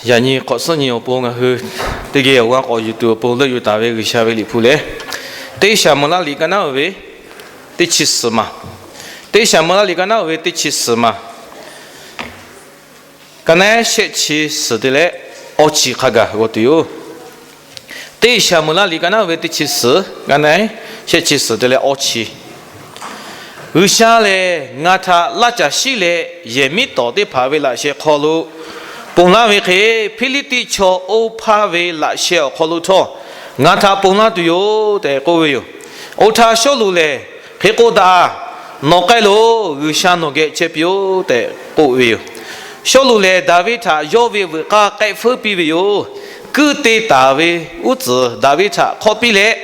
Yaꞈ nyi hk'awꞈ suhˉ nyi awˬ pon ngaˬ hui teˇ geh awˬ g'aˇ k'awꞈ yuˬ tuˬ awˬ pon leuˆ yuˬ taˍ ve G'uiˬsha ve liꞈ hpu lehˬ, Teˇ Saˍmo-eˍlaˆ liꞈ ka naˉ uiˍ ve teˇ chi suhˍ ma. Teˇ Saˍmo-eˍlaˆ liꞈ ka naˉ uiˍ ve teˇ chi suhˍ ma, ka naˉ shehˆ chi suhˍ te leh awˇ chi hk'a gaˬ g'aw tuˬ yoˬ. Teˇ Saˍmo-eˍlaˆ liꞈ ka naˉ uiˍ ve teˇ chi suhˍ, ka naˉ shehˆ chi suhˍ te leh awˇ chi. G'uiˬsha lehˬ ngaˬ htaꞈ laˇ caˬ shiˉ leh yehˬ miˉ tawˍ teˇ hpaˍ ve laꞈ sheh hk'aw lo ponˬ laˇ ve hk'e, Hpiˇliˇtiˆ chaw oˇ hpaˇ ve laꞈ sheh awˬ hk'aw lo htawˇ ngaˬ htaꞈ ponˬ laˇ tuˬ yoˬ tehꞈ k'oˆ ve yoˬ. Oˇ htaˇ Sawˉluꞈ lehˬ hk'e k'oˆ daꞈ, Nawˬ k'ai loˬ. G'uiˬsha nawˬ geh chehˇ piˇ-oˆ tehꞈ k'oˆ ve yoˬ. Sawˉluꞈ lehˬ Daˍviˆ htaꞈ yawˇ ve veuꞈ k'aˇ k'ehˆ feuˉ piˇ ve yoˬ. Kuiˇ te taˍ ve uˉ tcuhˍ Daˍviˆ htaꞈ hk'awˆ piˇ leh,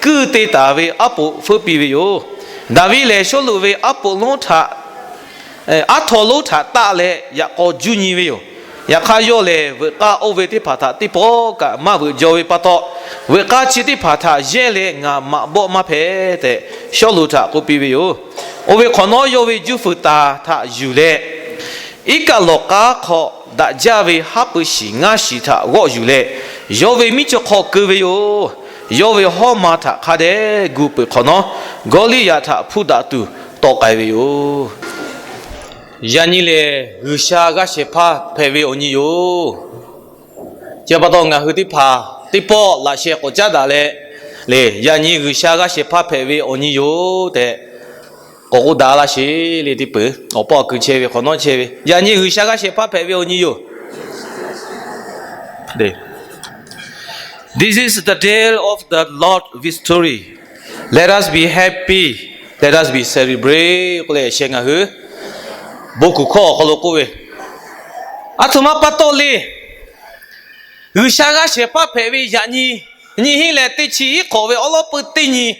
kuiˇ te taˍ ve aˉ poꞈ feuˉ piˇ ve yoˬ. Daˍviˆ lehˬ Sawˉluꞈ ve aˉ poꞈ lonˉ htaꞈ, aˉ htaw lonˉ htaꞈ taˆ leh yaꞈ k'aw juˇ nyi ve yoˬ. Yaꞈ hk'aˇ yawˇ lehˬ veuꞈ k'aˇ oˇ ve teˇ hpaˍ htaꞈ teˇ pawˆ kaꞈ maˇ veuꞈ jaw ve pa taw, veuꞈ k'aˇ chi teˇ hpaˍ htaꞈ yehˇ leh ngaˬ maꞈ bawˆ maˇ hpehꞈ tehꞈ Sawˉluꞈ htaꞈ k'oˆ piˇ ve yoˬ. Oˇ ve hk'awꞈ nawˉ yawˇ ve juˇ feu taˍ htaꞈ yuˬ leh, iˉ kaˆ lawˬ k'aˉ hk'aw daꞈ jaˇ ve haˉ pui shiˍ ngaˇ shiˍ htaꞈ g'awˆ yuˬ leh, yawˇ ve miˉ cawˬ hk'aw keu ve yoˬ. Yawˇ ve hawˉ ma htaꞈ hk'a dehꞈ gu peuˬ hk'awꞈ nawˉ, Gawˇliˇyaꞈ htaꞈ hpuˇ daꞈ tuˬ tawˆ k'ai ve yoˬ. Yaꞈ nyi lehˬ G'uiˬsha g'aˇ shehˍ hpaˇ hpehꞈ ve awˬ nyi yoˬ. Chi pa taw ngaˬ hui teˇ hpaˍ teˇ pawˆ laꞈ sheh k'awꞈ caˉ daꞈ leh, lehˬ yaꞈ nyi G'uiˬsha g'aˇ shehˍ hpaˇ hpehꞈ ve awˬ nyi yoˬ tehꞈ k'awꞈ k'oˆ daꞈ laˇ sheˍ le teˇ peuˬ. Awˬ pa awˬ kuiˬ chehˇ ve hk'awꞈ nawˉ chehˇ ve, yaꞈ nyi G'uiˬsha g'aˇ shehˍ hpaˇ hpehꞈ ve awˬ nyi yoˬ. This is the day of the Lord victory. Let us be happy. Let us be celebrate k'oˆ leh sheh ngaˬ hui bon kuˬ hkawˇ awˬ hk'aw lo k'oˆ ve, aˬ htoꞈ ma pa taw le, G'uiˬsha g'aˇ shehˍ hpaˇ hpehꞈ ve yaꞈ nyi, nyiˇ hinˉ leh teˇ chi hiˉ hk'awꞈ ve awˉ lawˉ peu teˇ nyi,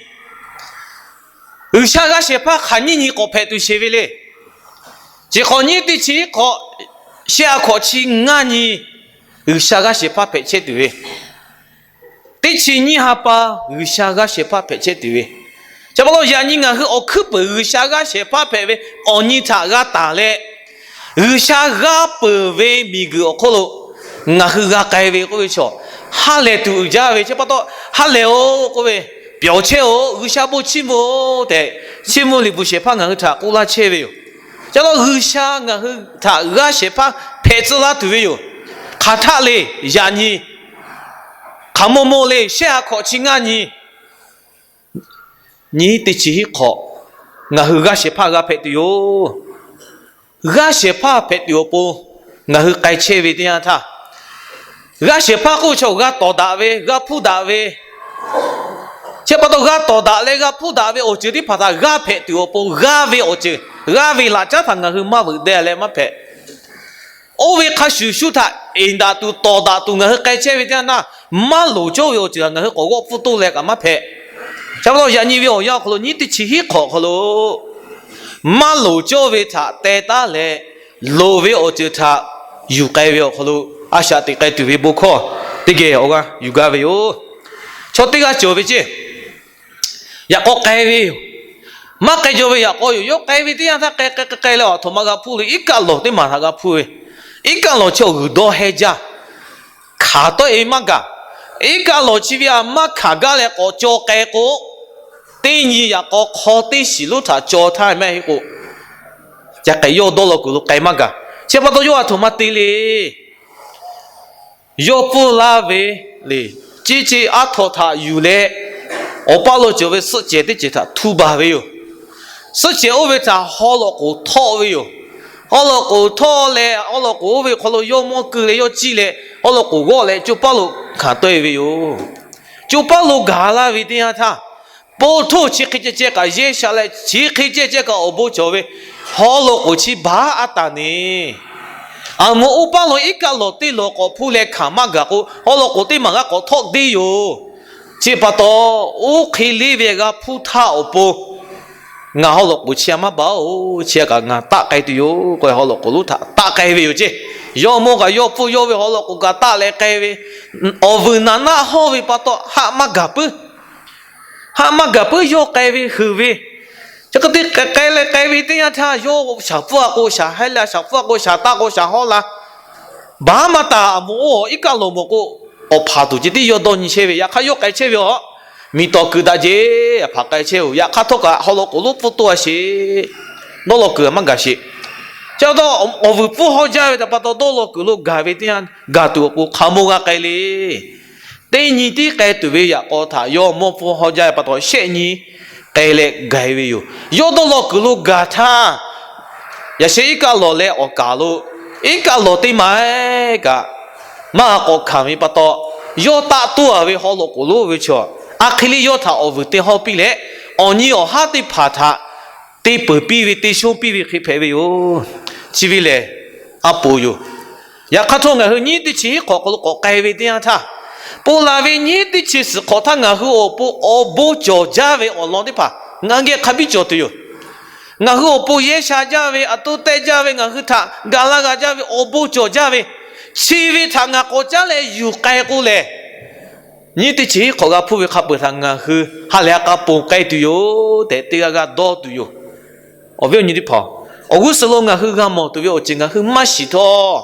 G'uiˬsha g'aˇ shehˍ hpaˇ hk'aˬ nyiˇ nyi k'awꞈ hpehꞈ tuˬ sheˍ ve le. Chi hk'awꞈ nyiˇ teˇ chi hiˉ hk'awꞈ, shehˆ ha hkawꞈ chi ngaˇ nyi, G'uiˬsha g'aˇ shehˍ hpaˇ hpehꞈ chehˇ tuˬ ve, teˇ chi nyiˇ ha pa G'uiˬsha g'aˇ shehˍ hpaˇ hpehꞈ chehˇ tuˬ ve, chi pa taw yaꞈ nyi ngaˬ hui awˬ hkuiˉ peuˬ G'uiˬsha g'aˇ shehˍ hpaˇ hpehꞈ ve awˬ nyi htaꞈ g'a taˍ leh, G'uiˬsha g'aˇ peuˬ ve miˬguiˬ awˬ hk'oˆ lo ngaˬ hui g'a k'ai ve k'oˆ ve chaw, ha lehˬ tuˬ uiˍ jaˇ ve chi pa taw, ha lehˬ-oˬ k'oˆ ve, pyawˬ chehˇ-oˬ, G'uiˬsha bon chiˇ mvuh-oˬ tehꞈ, chiˇ mvuh liꞈ bvuhꞈ shehˍ hpaˇ ngaˬ hui htaꞈ k'oˆ laˇ chehˇ ve yoˬ. Chi pa taw G'uiˬsha ngaˬ hui htaꞈ g'aˇ shehˍ hpaˇ hpehꞈ tcuh laˇ tuˬ ve yoˬ. Hk'aˬ htaˆ le, yaꞈ nyi hk'aˬ maw maw le, shehˆ ha hkawꞈ chi ngaˇ nyi, nyiˇ teˇ chi hiˉ hk'awꞈ ngaˬ hui g'aˇ shehˍ hpaˇ g'a hpehꞈ tuˬ yoˬ. G'aˇ shehˍ hpaˇ hpehꞈ tuˬ awˬ pon ngaˬ hui k'ai chehˇ ve teˇ yanˇ htaˇ, g'aˇ shehˍ hpaˇ k'oˆ ve chaw g'a tawˍ daꞈ ve, g'a hpuˇ daꞈ ve, chi pa taw g'a tawˍ daꞈ leh g'a hpuˇ daꞈ ve awˬ ceuˬ teˇ hpaˍ htaꞈ g'aˇ hpehꞈ tuˬ awˬ pon g'aˇ ve awˬ ceuˬ, g'aˇ ve laꞈ caˉ htaꞈ ngaˬ hui maˇ veuꞈ deh leh maˇ hpehꞈ. Oˇ ve hk'a shuˍ shuˍ htaꞈ eˍ daꞈ tuˬ tawˍ daꞈ tuˬ ngaˬ hui k'ai chehˇ ve teˇ yanˇ htaˇ, maˇ loˍ cawˇ ve awˬ ceuˬ htaꞈ ngaˬ hui k'awꞈ g'awˆ pfuhˇ toˇ leh kaꞈ maˇ hpehꞈ. Chi pa taw yaꞈ nyi ve awˬ yanˇ awˬ hk'aw lo nyiˇ teˇ chi hiˉ hk'awꞈ awˬ hk'aw lo maˇ loˍ cawˇ ve htaꞈ teh taˉ leh, loˍ ve awˬ ceuˬ htaꞈ yuˬ k'ai ve awˬ hk'aw lo a shaꞈ teꞈ k'ai tuˬ ve bon hkawˇ teˇ geh awˬ g'aˇ yuˬ gaˇ ve yoˬ. Chaw teˇ g'aˇ cawˬ ve ceˇ, yaꞈ k'aw k'ai ve yoˬ. Maˇ k'ai jaw ve yaꞈ k'aw yoˬ. Yawˇ k'ai ve teˇ yanˇ htaˇ k'ai k'ai k'ai k'ai leh aˬ htoꞈ ma g'a hpuˇ le, iˉ kaˆ lawˬ teˇ maˬ htaꞈ g'a hpuˇ ve, iˉ kaˆ lawˬ chi awˬ g'uiˬ dawˇ heh jaˇ, hkanˍ tawˆ-e maˇ gaˬ. Iˉ kaˆ lawˬ chi ve a maˇ hkanˍ gaˇ leh k'awꞈ caw k'ai k'o, teˇ nyi yaꞈ k'aw hk'aw teˇ shiˍ lonˉ htaꞈ caw htaˇ maˇ heˆ k'o, ca k'ai yawˇ dawˇ law kuiˬ lo k'ai maˇ gaˬ. Chi pa taw yawˇ aˬ htoꞈ ma te le. Yawˇ pfuhˇ laˇ ve le, ceˇ ceˇ aˉ htaw htaꞈ yuˬ leh, awˬ paˇ lo cawˬ ve suhˆ cehˬ teˇ cehˬ htaꞈ htu baˬ ve yoˬ. Suhˆ cehˬ oˇ ve htaꞈ haw lawꞈ k'oˍ htawˆ ve yoˬ. Haw lawꞈ k'oˍ htawˆ leh, haw lawꞈ k'oˍ oˇ ve hk'aw lo yawˇ mawˇ keu leh yawˇ ciˇ leh, haw lawꞈ k'oˍ g'awˆ leh coˇ paˉ lo hkanˍ tawˆ-e ve yoˬ. Coˇ paˉ lo gaˬ laˇ ve teˇ yanˇ htaˇ, po htoˇ chi hk'e ceh ceh kaꞈ yehˇ sha leh, chi hk'e ceh ceh kaꞈ awˬ bon cawˬ ve, haw lawꞈ k'oˍ chi baˬ a taˍ neˬ. Aˬ moˍ oˇ paˇ lo iˉ kaˆ lawˬ teˇ lawˬ k'awꞈ hpuˇ leh hkanˍ maˇ gaˬ k'o, haw lawꞈ k'oˍ teˇ maˬ g'a k'awꞈ htawˆ deˇ yoˬ. Chi pa taw, oˇ hk'e leˇ ve g'a hpuˇ htaˇ awˬ pon, ngaˬ haw lawꞈ k'oˍ chi a maˇ baˬ-o, chi a kaꞈ ngaˬ taˆ k'ai tuˬ yoˬ k'o, haw lawꞈ k'oˍ lonˉ htaꞈ taˆ k'ai ve yoˬ ceˇ. Yawˇ mawˇ kaꞈ yawˇ pfuhˇ yawˇ ve haw lawꞈ k'oˍ kaꞈ taˆ leh k'ai ve, awˬ vuiˬ naˍ naˆ hawˇ ve pa taw haˆ maˇ gaˬ puiˉ. Haˆ maˇ gaˬ puiˉ yawˇ k'ai ve heuˬ ve, chi hk'e te k'ai leh k'ai ve teˇ yanˇ htaˇ yawˇ shaˍ pfuhˇ a k'o shaˍ haiˉ la, shaˍ pfuhˇ a k'o shaˍ taˆ k'o shaˍ hawˉ la. Baˬ maˇ taˍ, aˬ moˍ oˇ iˉ kaˆ lawˬ mawˬ k'o, awˬ hpaˍ tuˬ ceh tiˉ yawˇ dawˇ nyi chehˇ ve. Yaꞈ hk'aˇ yawˇ k'ai chehˇ ve awˬ, miˬ tawˍ kuiˬ daꞈ jeˬ hpaˍ k'ai chehˇ-oˬ. Yaꞈ hk'aˇ htawˇ kaꞈ haw loꞈ k'oˍ lonˉ pfuhˇ toˇ a sheˍ. Dawˇ law kuiˬ maˇ gaˬ sheˍ. Chi pa taw awˬ vuiˬ pfuhˇ hawˇ jaˇ ve htaꞈ pa taw dawˇ law kuiˬ lo gaˬ ve teˇ yanˇ, gaˬ tuˬ awˬ pon hk'a mawˇ g'a k'ai le. Teˇ nyi tiˉ k'ai tuˬ ve yaꞈ k'aw htaꞈ yawˇ mawˇ pfuhˇ hawˇ jaˇ ve pa taw shehˆ nyi k'ai leh gaˬ-e ve yoˬ. Yawˇ dawˇ law kuiˬ lo gaˬ htaˇ, yaꞈ sheh iˉ kaˆ lawˬ leh awˬ kaˍ lo, iˉ kaˆ lawˬ teˇ maˬ kaꞈ maˇ k'awꞈ hkanˍ ve pa taw, yawˇ taˆ toˇ a ve haw loꞈ k'oˍ lonˉ ve chaw, a hk'e le yawˇ htaꞈ awˬ vuiˬ te hawˇ piˇ leh, awˬ nyi awˬ haˉ teˇ hpaˍ htaꞈ te peuˬ piˇ ve, te shonˇ piˇ ve hk'e hpehꞈ ve yoˬ. Chi ve lehˬ, a poˍ yoˬ. Yaꞈ hk'aˇ htawˇ ngaˬ hui nyiˉ teˇ chi hiˉ hk'awꞈ hk'aw lo k'awꞈ k'ai ve teˇ yanˇ htaˇ, ponˬ laˬ ve nyiˉ teˇ chi suhˍ hk'awꞈ htaˇ ngaˬ hui awˬ pon awˬ bon cawˬ jaˇ ve awˬ lawn teˇ hpaˍ ngaˬ geh hk'a biˇ cawˬ tuˬ yoˬ. Ngaˬ hui awˬ pon yehˇ sha jaˇ ve, aˬ to tehˆ jaˇ ve, ngaˬ hui htaꞈ gaˬ la g'a jaˇ ve awˬ bon cawˬ jaˇ ve, chi ve htaꞈ ngaˬ k'awꞈ caˉ leh yuˬ k'ai k'o lehˬ, nyiˉ teˇ chi hiˉ hk'awꞈ g'a hpuˇ ve hk'a peuˬ htaꞈ ngaˬ hui ha lehˬ a k'a ponˬ k'ai tuˬ yoˬ tehꞈ teˇ g'aˇ g'aˇ dawˇ tuˬ yoˬ. Awˬ viˉ awˬ nyi teˇ hpaˍ, awˬ g'uˇ suhˍ lo ngaˬ hui g'a mawˬ tuˬ ve awˬ ceuˬ ngaˬ hui maˇ shiˍ htawˇ,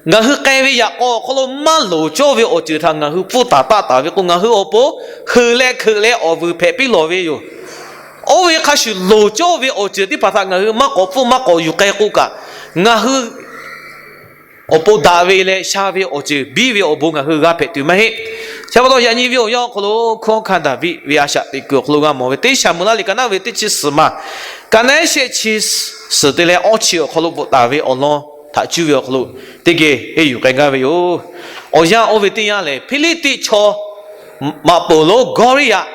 ngaˬ hui k'ai ve yaꞈ k'aw awˬ hk'aw lo maˇ loˍ cawˇ ve awˬ ceuˬ htaꞈ ngaˬ hui pfuhˇ taˍ taˆ taˍ ve k'o, ngaˬ hui awˬ pon heuˬ leh hkeuꞈ leh awˬ vuiˬ hpehꞈ piˇ lawˬ ve yoˬ. Oˇ ve hk'a shuˍ loˍ cawˇ ve awˬ ceuˬ teˇ hpaˍ htaꞈ ngaˬ hui maˇ k'awꞈ pfuhˇ maˇ k'awꞈ yuˬ k'ai k'o kaꞈ, ngaˬ hui awˬ pon daꞈ ve leh sha ve awˬ ceuˬ biˇ ve awˬ bon ngaˬ hui g'a hpehꞈ tuˬ maˇ heˆ. Chi pa taw yaꞈ nyi ve awˬ yanˇ awˬ hk'aw lo hkunˉ hawˉ hkanˇ Daˍviˆ ve a shaꞈ teꞈ kuiˬ awˬ hk'aw lo g'a mawˬ ve teˇ Saˍmo laˇ liꞈ ka naˉ ve teˇ chi suhˍ maˬ, ka naˉ shehˆ chi suhˍ te leh awˇ chi awˬ hk'aw lo bvuhꞈ taˍ ve awˬ lawn htaꞈ cuˇ ve awˬ hk'aw lo teˇ geh henˇ yuˬ k'ai gaˇ ve yoˬ. Awˬ yanˇ oˇ ve teˇ yanˇ lehˬ, Hpiˇliˇtiˆ chaw maꞈ poˍ lonˉ Gawˇliˇyaꞈ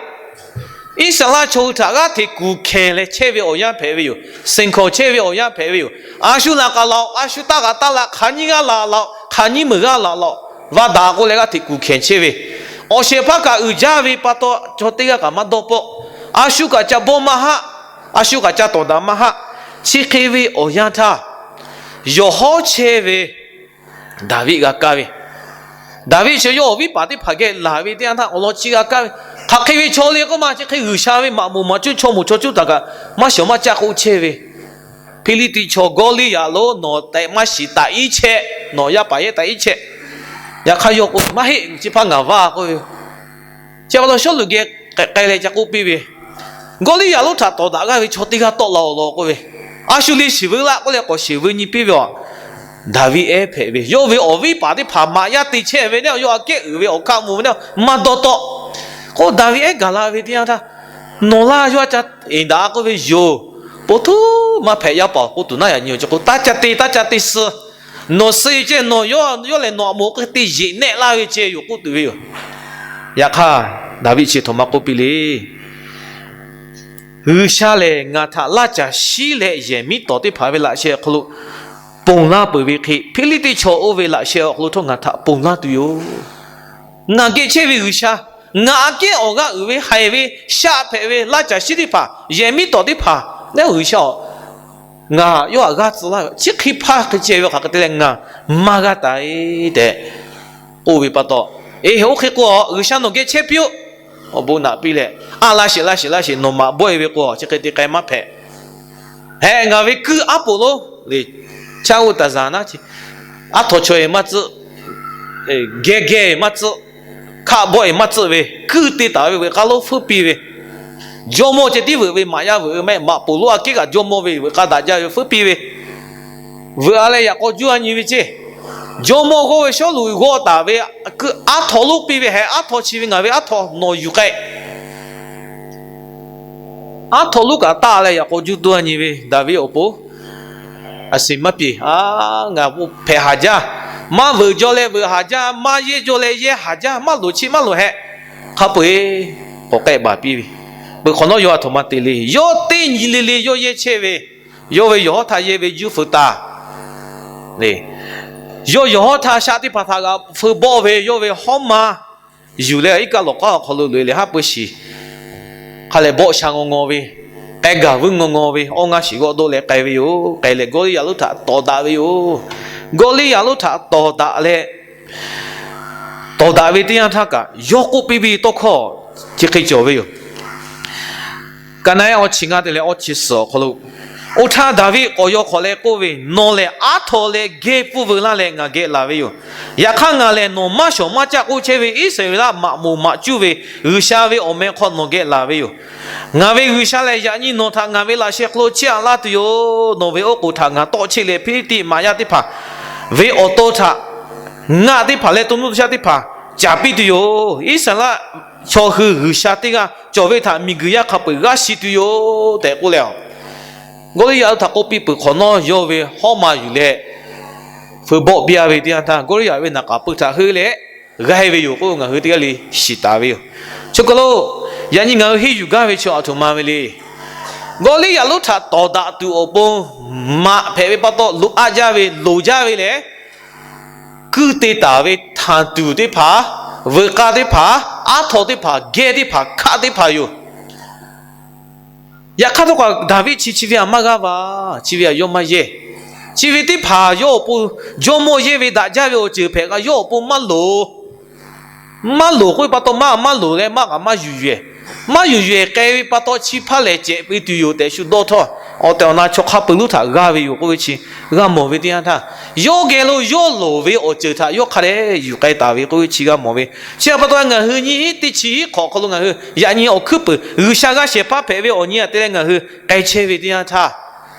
Iˉsaˍreˍlaˆ chaw hui htaꞈ g'aˇ hteꞈ kuˬ hkehˬ leh chehˇ ve awˬ yanˇ hpehꞈ ve yoˬ. Seˍnˍhkawˍ chehˇ ve awˬ yanˇ hpehꞈ ve yoˬ. A shu laꞈ k'aˍ laꞈ, a shu taˇ k'aꞈ taˇ laꞈ, hk'aˬ nyiˇ g'aˇ laꞈ laꞈ, hk'aˬ nyiˇ meunˍ g'aˇ laꞈ laꞈ, vaˇ daꞈ k'o leh g'aˇ hteꞈ kuˬ hkehˬ chehˇ ve, awˬ shehˍ hpaˇ kaꞈ uiˍ jaˇ ve pa taw, chaw teˇ g'aˇ kaꞈ maˇ dawˇ pawˆ. A shu kaꞈ ca bawˇ maˇ haˆ, a shu kaꞈ ca tawˍ daꞈ maˇ haˆ. Chi hk'e ve awˬ yanˇ htaˇ, yawˬ hawˉ chehˇ ve Daˍviˆ g'a kaˇ ve, Daˍviˆ chi yawˇ awˬ viˉ paˍ teˇ hpaˍ geh laˬ ve teˇ yanˇ htaˇ awˬ lawn chi g'a kaˇ ve, hk'aˬ hk'e ve chaw le k'oˆ ma, chi hk'e G'uiˬsha ve maꞈ moˍ maꞈ cuˇ chaw moˍ chaw cuˇ htaꞈ kaꞈ maˇ shawˍ maˇ caˆ k'oˆ chehˇ ve, Hpiˇliˇtiˆ chaw Gawˇliˇyaꞈ lonˉ nawˬ tehꞈ maˇ shiˍ taꞈ iˉ chehˇ, nawˬ yaˇ paˍ yehˇ taꞈ iˉ chehˇ. Yaꞈ hk'aˇ yawˇ k'o maˇ heˆ, chi hpaˇ ngaˬ vaˇ k'oˆ ve. Chi pa taw shawˉ luꞈ geh k'ai leh ca k'oˆ piˇ ve, Gawˇliˇyaꞈ lonˉ htaꞈ tawˍ daꞈ g'aˇ ve chaw teˇ g'aˇ tawˆ la awˬ lawn k'oˆ ve, a shu le shiˍ veu laˆ k'oˆ leh k'awꞈ shiˍ veu nyi piˇ ve a. Daˍviˆ ehˉ hpehꞈ ve, yawˇ ve awˬ viˉ paˍ teˇ hpaˍ maꞈ yaˇ te chehˇ ve, yawˇ aꞈ kehˉ uiˍ ve awˬ hkaˆ mvuh ve, maˇ dawˇ tawˆ. K'o Daˍviˆ ehˉ gaˬ la ve teˇ yanˇ htaˇ, nawˬ laˇ yawˇ a ca eˍ daꞈ k'oˆ ve yoˬ. Po htuˇ maˇ hpehꞈ, yaˇ paˍ k'oˆ tuˬ naˉ yaꞈ nyi awˬ ceuˬ k'o, taˇ ca te, taˇ ca te suh. Nawˬ suh ceh, nawˬ yawˇ lehˬ nawˬ aꞈ moˍ k'o te yeꞈ nehˆ laˇ ve ceh yoˬ k'oˆ tuˬ ve yoˬ. Yaꞈ hk'aˇ Daˍviˆ chi htoꞈ ma k'oˆ piˇ le. G'uiˬsha lehˬ ngaˬ htaꞈ laˇ caˬ shiˉ leh yehˬ miˉ tawˍ teˇ hpaˍ ve laꞈ sheh awˬ hk'aw lo ponˬ laˇ peuˬ ve hk'e, Hpiˇliˇtiˆ chaw oˇ ve laꞈ sheh awˬ hk'aw lo htawˇ ngaˬ htaꞈ ponˬ laˇ tuˬ yoˬ. Ngaˬ geh chehˇ ve G'uiˬsha, ngaˬ aꞈ kehˉ awˬ g'aˇ uiˍ ve haiˬ ve shaˆ hpehꞈ ve laˇ caˬ shiˉ teˇ hpaˍ, yehˬ miˉ tawˍ teˇ hpaˍ lehˬ, G'uiˬsha-oˬ, ngaˬ yawˇ htaꞈ g'aˇ tcuh laˇ ve, chi hk'e hpaˇ hk'e ceh ve hk'aˬ hk'e te leh ngaˬ maˇ g'aˇ taˍ-e tehꞈ k'oˆ ve pa taw, eˬ, oˇ hk'e k'o, G'uiˬsha nawˬ geh chehˇ piˇ-oˆ. Awˬ bon naꞈ piˇ leh, a, laˇ sheˍ laˇ sheˍ laˇ sheˍ, nawˬ maꞈ bawˆ-e ve k'o chi hk'e te k'ai maˇ hpehꞈ. Heh, ngaˬ ve kuiˇ aˉ poˍ lonˉ le, chaˇ oˇ taˍ zaˍ naˉ chi, aˉ htaw chaw-e maˇ tcuhˆ, geh geh-e maˇ tcuhˆ, hkaˆ bawˆ-e maˇ tcuhˆ ve kuiˇ te taˍ ve veuꞈ k'aˇ lonˉ feuˉ piˇ ve, jawˇmawˇ ceh tiˉ veuꞈ ve maꞈ yaˇ veuꞈ ve maˇ heˆ, maꞈ poˍ lonˉ aꞈ kehˉ kaꞈ jawˇmawˇ ve veuꞈ k'aˇ daꞈ jaˇ ve feuˉ piˇ ve, veuꞈ-a leh yaꞈ k'aw juˇ-a nyi ve ceˇ. Jawˇmawˇ g'awˇ ve Sawˉluꞈ g'awˇ taˍ ve kuiˇ aˉ htaw lonˉ piˇ ve, heh, aˉ htaw chi ve ngaˬ ve aˉ htaw nawˬ yuˬ k'ai. Aˉ htaw lonˉ kaꞈ taˆ leh yaꞈ k'aw juˇ tuˇ-a nyi ve Daˍviˆ awˬ pon, a shiˍ maˇ piˇ, a, ngaˬ hpehꞈ haˍ jaˇ, maˇ veuꞈ jaw leh veuꞈ haˍ jaˇ, maˇ yehˇ jaw leh yehˇ haˍ jaˇ, maˇ loˍ chi maˇ loˍ heh, hk'a peu-eˬ k'awꞈ k'ehˆ baˬ piˇ ve, peuˬ hk'awꞈ nawˉ yawˇ a htoꞈ ma te le. Yawˇ teˇ nyi le le yawˇ yehˇ chehˇ ve, yawˇ ve yawˬ hawˉ htaˇ yehˇ ve juˇ feu taˍ. Yawˇ yawˬ hawˉ htaˇ shaˆ teˇ hpaˍ htaꞈ g'a feu bawˆ ve, yawˇ ve hawˉ ma yuˬ leh iˉ kaˆ lawˬ k'aˉ awˬ hk'aw lo loꞈ-e leh haˉ pui shiˍ hk'a lehˬ bawˆ sha ngaw ngaw ve, k'ai gaˬ vuiˇ ngaw ngaw ve, awˇ ngaˇ shiˍ g'awˆ dawˇ leh k'ai ve yoˬ. K'ai leh Gawˇliˇyaꞈ lonˉ htaꞈ tawˍ daꞈ ve yoˬ. Gawˇliˇyaꞈ lonˉ htaꞈ tawˍ daꞈ leh, tawˍ daꞈ ve teˇ yanˇ htaˇ kaꞈ yawˇ k'oˆ piˇ ve tawˇ hkawˇ chi hk'e cawˬ ve yoˬ. Kaˍnaˆ-ehˉ awˇ chi ngaˇ te leh awˇ chi suhˍ awˬ hk'aw lo, Oˇ htaˇ Daˍviˆ k'awꞈ yaw hk'awꞈ leh k'oˆ ve, Nawˬ lehˬ aˉ htaw leh geh pfuhˇ veu laˇ leh ngaˬ geh laˬ ve yoˬ. Yaꞈ hk'aˇ ngaˬ lehˬ nawˬ maˇ shawˍ maˇ caˆ k'oˆ chehˇ ve Iˉsaˍreˍlaˆ maꞈ moˍ maꞈ cuˇ ve G'uiˬsha ve awˬ meh hk'aw nawˬ geh laˬ ve yoˬ. Ngaˬ ve G'uiˬsha lehˬ, yaꞈ nyi nawˬ htaꞈ ngaˬ ve laꞈ sheh hk'aw lo chiˇ aꞈ laˇ tuˬ yoˬ. Nawˬ ve oˉ k'oˍ htaꞈ ngaˬ tawˆ cheˆ leh, Hpiˇliˇtiˆ maꞈ yaˇ teˇ hpaˍ ve awˬ to htaꞈ, ngaˆ teˇ hpaˍ leh to nuˇ to shaˆ teˇ hpaˍ caˍ piˇ tuˬ yoˬ. Iˉsaˍreˍlaˆ chaw hui G'uiˬsha teˇ g'aˇ cawˬ ve htaꞈ miˬguiˬ yaˇ hk'a peu-eˬ g'aˇ shiˍ tuˬ yoˬ tehꞈ k'oˆ leh, Gawˇliˇyaꞈ lo htaꞈ k'oˆ piˇ peuˬ hk'awꞈ nawˉ, yawˇ ve hawˉ ma yuˬ leh feu bawˆ piˇ-a ve teˇ yanˇ htaˇ, Gawˇliˇyaꞈ ve naˍ k'aˍ peuˬ htaꞈ heuˆ leh g'aˇ-e ve yoˬ k'oˆ ve ngaˬ hui teˇ g'aˇ le shiˍ taˍ ve yoˬ. Chi hk'aw lo yaꞈ nyi ngaˬ hui henˇ yuˬ gaˇ ve chi aˬ htoꞈ ma ve le. Gawˇliˇyaꞈ lonˉ htaꞈ tawˍ daꞈ tuˬ awˬ pon maꞈ hpehꞈ ve pa taw, loꞈ-a jaˇ ve, loˍ jaˇ ve lehˬ, kuiˇ te taˍ ve htanˍ tuˬ teˇ hpaˍ, veuꞈ k'aˇ teˇ hpaˍ, aˉ htaw teˇ hpaˍ, geh teˇ hpaˍ, hkaˆ teˇ hpaˍ yoˬ. Yaꞈ hk'aˇ htawˇ kaꞈ Daˍviˆ chi chi ve htaꞈ maˇ g'aˇ va, chi ve htaꞈ yawˇ maˇ yehˇ. Chi ve teˇ hpaˍ yawˇ awˬ pon jawˇmawˇ yehˇ ve daꞈ jaˇ ve awˬ ceuˬ hpehꞈ kaꞈ yawˇ awˬ pon maˇ loˍ. Maˇ loˍ k'oˆ ve pa taw, maˇ maˇ loˍ leh maˇ kaꞈ maˇ yuˬ yehˬ. Maˇ yuˬ yehˬ k'ai ve pa taw, chi hpaˇ lehˬ cehꞈ piˇ tuˬ yoˬ tehꞈ shu dawˇ htawˇ, awˬ tehˬ awˬ na chaw hk'a peu-eˬ lonˉ htaꞈ g'aˇ ve yoˬ k'oˆ ve chi g'a mawˬ ve teˇ yanˇ htaˇ, yawˇ geh lo yawˇ loˍ ve awˬ ceuˬ htaꞈ yawˇ hk'a dehꞈ yuˬ k'ai taˍ ve k'oˆ ve chi g'a mawˬ ve. Chi htaꞈ pa taw, ngaˬ hui nyiˇ hinˉ teˇ chi hiˉ hk'awꞈ hk'aw lo ngaˬ hui yaꞈ nyi awˬ hkuiˉ peuˬ G'uiˬsha g'aˇ shehˍ hpaˇ hpehꞈ ve awˬ nyi htaꞈ te leh ngaˬ hui k'ai chehˇ ve teˇ yanˇ htaˇ,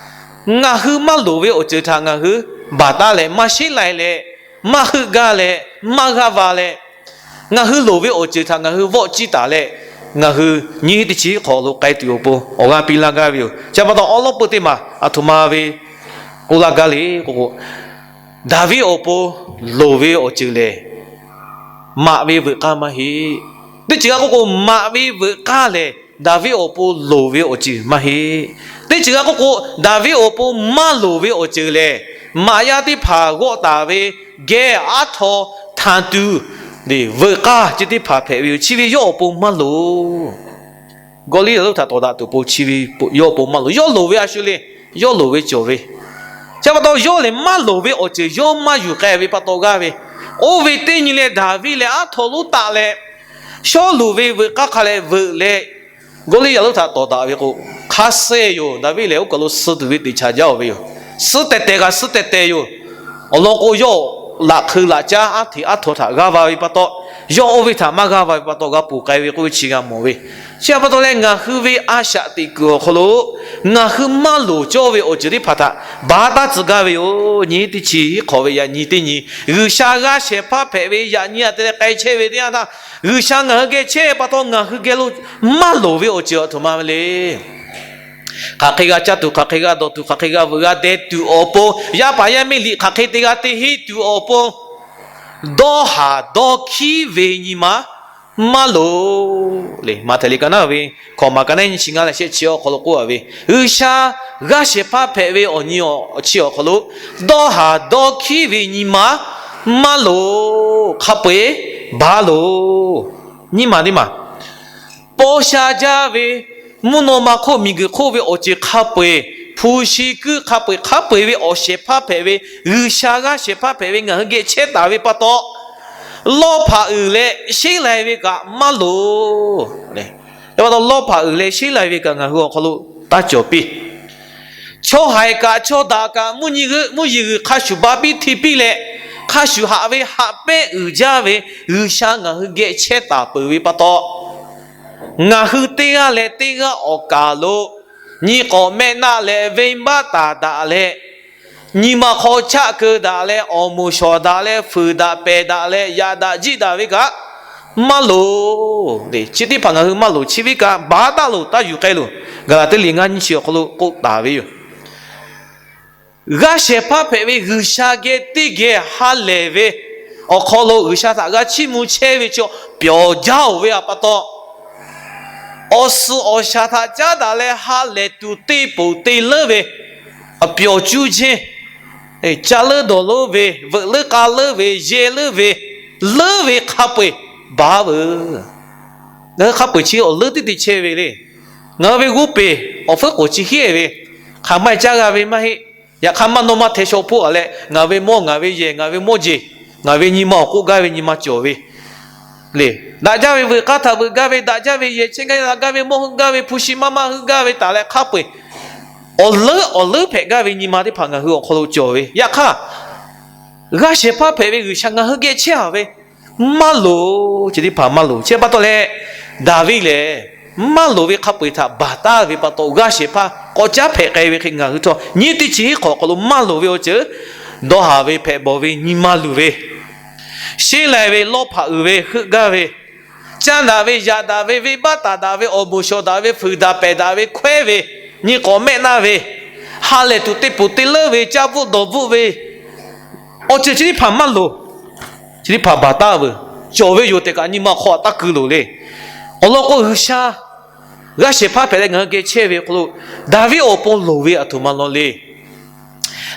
ngaˬ hui maˇ loˍ ve awˬ ceuˬ htaꞈ ngaˬ hui baˬ taˉ leh, maˇ sheˉ lai leh, maˇ heuˆ gaˇ leh, maˇ g'aˇ va leh, ngaˬ hui loˍ ve awˬ ceuˬ htaꞈ ngaˬ hui vawˆ ciˇ taˍ leh, ngaˬ hui nyiˇ hinˉ teˇ chi hiˉ hk'awꞈ lo k'ai tuˬ awˬ pon awˬ g'aˇ piˇ laˇ gaˇ ve yoˬ. Chi pa taw, awˉ lawˉ peuˇ teˇ maˬ aˬ htoꞈ ma ve k'oˆ laˇ gaˇ le k'o k'o, Daˍviˆ awˬ pon loˍ ve awˬ ceuˬ lehˬ, maꞈ ve veuꞈ k'aˇ maˇ heˆ. Teˇ ceuˬ g'a k'oˆ k'o, maꞈ ve veuꞈ k'aˇ lehˬ Daˍviˆ awˬ pon loˍ ve awˬ ceuˬ maˇ heˆ. Teˇ ceuˬ g'a k'oˆ k'o, Daˍviˆ awˬ pon maˇ loˍ ve awˬ ceuˬ lehˬ, maꞈ yaˇ teˇ hpaˍ g'awˆ taˍ ve geh, aˉ htaw, htanˍ tuˬ, veuꞈ k'aˇ ceh teˇ hpaˍ hpehꞈ ve yoˬ. Chi ve yawˇ awˬ pon maˇ loˍ. Gawˇliˇyaꞈ lonˉ htaꞈ tawˍ daꞈ tuˬ awˬ pon chi ve yawˇ awˬ pon maˇ loˍ. Yawˇ loˍ ve a shu le, yawˇ loˍ ve cawˬ ve. Chi pa taw, yawˇ lehˬ maˇ loˍ ve awˬ ceuˬ yawˇ maˇ yuˬ k'ai ve pa taw g'aˇ ve. Oˇ ve teˇ nyi leh Daˍviˆ lehˬ aˉ htaw lonˉ taˆ leh, Sawˉluꞈ ve veuꞈ k'aˇ hk'a leh veuꞈ leh, Gawˇliˇyaꞈ lonˉ htaꞈ tawˍ daꞈ ve k'o, hk'a suh yoˬ. Daˍviˆ lehˬ oˇ kaˬ lo suh tuˬ ve teꞈ chaꞈ jaˇ-oˬ ve yoˬ. Suh tehˬ tehˬ kaꞈ suh tehˬ tehˬ yoˬ. Awˬ lawn k'o, yawˇ laꞈ hk'eu laꞈ caˉ aˉ hteꞈ aˉ htaw htaꞈ g'aˇ va ve pa taw, yawˇ oˇ ve htaꞈ maˇ g'aˇ va ve pa taw g'a ponˬ k'ai ve k'oˆ ve chi g'a mawˬ ve. Chi pa taw leh, ngaˬ hui ve a shaꞈ teꞈ kuiˬ awˬ hk'aw lo ngaˬ hui maˇ loˍ cawˇ ve awˬ ceuˬ teˇ hpaˍ htaꞈ baˬ taˉ tcuh gaˇ ve yoˬ. Nyi teˇ chi hiˉ hk'awꞈ ve yaꞈ nyi teˇ nyi, G'uiˬsha g'aˇ shehˍ hpaˇ hpehꞈ ve yaꞈ nyi a te leh k'ai chehˇ ve teˇ yanˇ htaˇ, G'uiˬsha ngaˬ hui geh chehˇ pa taw ngaˬ hui geh lo maˇ loˍ ve awˬ ceuˬ aˬ htoꞈ ma ve le. Hk'aˬ hk'e g'a caˇ tuˬ, hk'aˬ hk'e g'a dawˬ tuˬ, hk'aˬ hk'e g'a veuꞈ g'a deh tuˬ awˬ pon, yaˇ paˍ yaˇ miˇ liꞈ hk'aˬ hk'e te g'a te henˇ tuˬ awˬ pon, dawˇ haˍ dawˇ hkiˉ ve nyi ma maˇ loˍ le. Maꞈhtehˍ liꞈ ka naˉ ve hkawꞈ maˍ ka naˉ nyi chi ngaˇ leh shehˆ chi awˬ hk'aw lo k'oˆ a ve, G'uiˬsha g'aˇ shehˍ hpaˇ hpehꞈ ve awˬ nyi awˬ chi awˬ hk'aw lo, dawˇ haˍ dawˇ hkiˉ ve nyi ma maˇ loˍ. Hk'a peu-eˬ baˬ loˍ. Nyiˇ maˬ teˇ maˬ paw sha jaˇ ve, mvuhˇ naw ma hk'oˆ miˬguiˬ hk'oˆ ve awˬ ceuˬ hk'a peu-eˬ, hpu shi kuiˉ hk'a peu-eˬ, hk'a peu-eˬ ve awˬ shehˍ hpaˇ hpehꞈ ve, G'uiˬsha g'aˇ shehˍ hpaˇ hpehꞈ ve ngaˬ hui geh chehˇ taˍ ve pa taw, lawˇ hpaꞈ uiˍ leh sheˉ lai ve kaꞈ maˇ loˍ. Lawˇ hpaꞈ uiˍ leh sheˉ lai ve kaꞈ ngaˬ hui awˬ hk'aw lo taˇ cawˬ piˇ. Chaw haiˬ kaꞈ chaw daꞈ kaꞈ mvuhˇ nyi g'euˆ mvuhˇ yeˬ g'uiˬ hk'a shuˍ ba piˇ hti piˇ leh, hk'a shuˍ haꞈ ve haꞈ pehnˇ uiˍ jaˇ ve G'uiˬsha ngaˬ hui geh chehˇ taˍ peuˬ ve pa taw, ngaˬ hui teˇ g'aˇ leh teˇ g'aˇ awˬ kaˍ lo nyi k'awꞈ mehˆ naˆ leh venˇbaˆ taˍ daꞈ leh, nyi ma hk'aw chaˆ keu daꞈ leh, awˬ moˍ shawˍ daꞈ leh, fuiˍ daꞈ pehˬ daꞈ leh, yaꞈ daꞈ jiˆ daꞈ ve kaꞈ maˇ loˍ. Chi teˇ hpaˍ ngaˬ hui maˇ loˍ. Chi ve kaꞈ baˬ taˉ loˬ, taˇ yuˬ k'ai loˬ. Gaˍlaˍtiˆ liꞈ ngaˇ nyiˇ chi awˬ hk'aw lo k'oˆ taˍ ve yoˬ. G'aˇ shehˍ hpaˇ hpehꞈ ve G'uiˬsha geh teˇ geh ha lehˬ ve awˬ hk'aw lo G'uiˬsha htaꞈ g'a chiˇ mvuh chehˇ ve chaw pyawˬ jaˇ-oˬ ve pa taw, awˬ suhˍ awˬ shaˍ htaꞈ caˉ daꞈ leh ha lehˬ tuˬ te ponˬ te leuˉ ve, awˬ pyawˬ cuˇ jeˇ, ca leuˉ dawˬ leuˉ ve, veuꞈ leuˉ k'a leuˉ ve, yehˇ leuˉ ve, leuˉ ve hk'a peu-eˬ baˬ veuˬ. Ngaˬ hui hk'a peu-eˬ chi awˬ leuˉ teˇ te chehˇ ve le. Ngaˬ hui ve g'oˇ peˬ awˬ fuiˉ k'oˍ chi hiˉ-e ve, hk'aˬ ma caˇ g'a ve maˇ heˆ. Yaꞈ hk'aˇ maˇ nawˇ maˇ hteh shaw hpoˆ a leh, ngaˬ ve mawˇ, ngaˬ ve yehˬ, ngaˬ ve mawˇ jeˬ, ngaˬ ve nyi ma awˬ k'oˆ gaˇ ve nyi ma cawˬ ve le. Daꞈ jaˇ ve veuꞈ k'aˇ htaꞈ veuꞈ gaˇ ve, daꞈ jaˇ ve yehˬ chehˇ gaˇ ve, daꞈ gaˇ ve mawˇ heuˆ gaˇ ve, hpu shi maˇ maˇ heuˆ gaˇ ve taˍ leh hk'a peu-eˬ awˬ leuˉ awˬ leuˉ hpehꞈ gaˇ ve nyi ma teˇ hpaˍ ngaˬ hui awˬ hk'aw lo cawˬ ve. Yaꞈ hk'aˇ, g'aˇ shehˍ hpaˇ hpehꞈ ve G'uiˬsha ngaˬ hui geh chehˇ a ve maˇ loˍ. Chi teˇ hpaˍ maˇ loˍ. Chi pa taw leh, Daˍviˆ lehˬ maˇ loˍ ve hk'a peu-eˬ htaꞈ baˬ taˉ ve pa taw, g'aˇ shehˍ hpaˇ k'awꞈ caˉ hpehꞈ k'ai ve hk'e ngaˬ hui htawˇ nyiˇ teˇ chi hiˉ hk'awꞈ awˬ hk'aw lo maˇ loˍ ve awˬ ceuˬ, dawˇ haˍ ve hpehꞈ bawˬ ve nyi ma luˬ ve, sheˉ lai ve, lawˇ hpaꞈ uiˍ ve, heuˆ gaˇ ve, caˇ daꞈ ve, yaꞈ daꞈ ve, venˇbaˆ taˍ daꞈ ve, awˬ moˍ shawˍ daꞈ ve, fuiˍ daꞈ pehˬ daꞈ ve, hkawehˉ ve, nyi k'awꞈ mehˆ naˇ ve, ha lehˬ tuˬ te ponˬ te leuˉ ve, caˇ bvuhˆ dawˬ bvuhˆ ve, awˬ ceuˬ chi teˇ hpaˍ maˇ loˍ. Chi teˇ hpaˍ baˬ taˉ veuˬ. Cawˬ ve yoˬ tehꞈ kaꞈ nyi ma hk'aw taˇ keu loˍ le. Awˬ lawn k'o, G'uiˬsha g'aˇ shehˍ hpaˇ hpehꞈ leh ngaˬ hui geh chehˇ ve awˬ hk'aw lo, Daˍviˆ awˬ pon loˍ ve aˬ htoꞈ ma law le.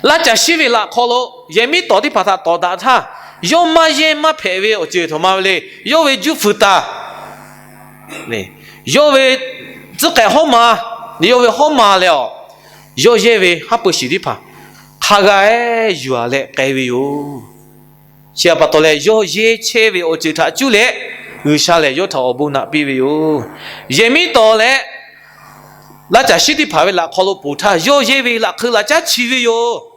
Laˇ caˬ shiˉ ve laꞈ hk'aw lo yehˬ miˉ tawˍ teˇ hpaˍ htaꞈ tawˍ daꞈ htaˇ, yawˇ maˇ yehˇ maˇ hpehꞈ ve awˬ ceuˬ aˬ htoꞈ ma ve le. Yawˇ ve juˇ fuiˍ taˍ, yawˇ ve tcuhˉ k'ehꞈ Hawˇmaꞈ, yawˇ ve Hawˇmaꞈ lehˬ aˬ, yawˇ yehˇ ve haˉ pui shiˍ teˇ hpaˍ hk'a g'a-e yuˬ-a leh k'ai ve yoˬ. Chi pa taw leh, yawˇ yehˇ chehˇ ve awˬ ceuˬ htaꞈ cuˇ leh G'uiˬsha lehˬ yawˇ htaꞈ awˬ bon naꞈ piˇ ve yoˬ. Yehˬ miˉ tawˍ leh laˇ caˬ shiˉ teˇ hpaˍ ve laꞈ hk'aw lo ponˬ htaˇ, yawˇ yehˇ ve laꞈ hk'eu laꞈ caˉ chi ve yoˬ.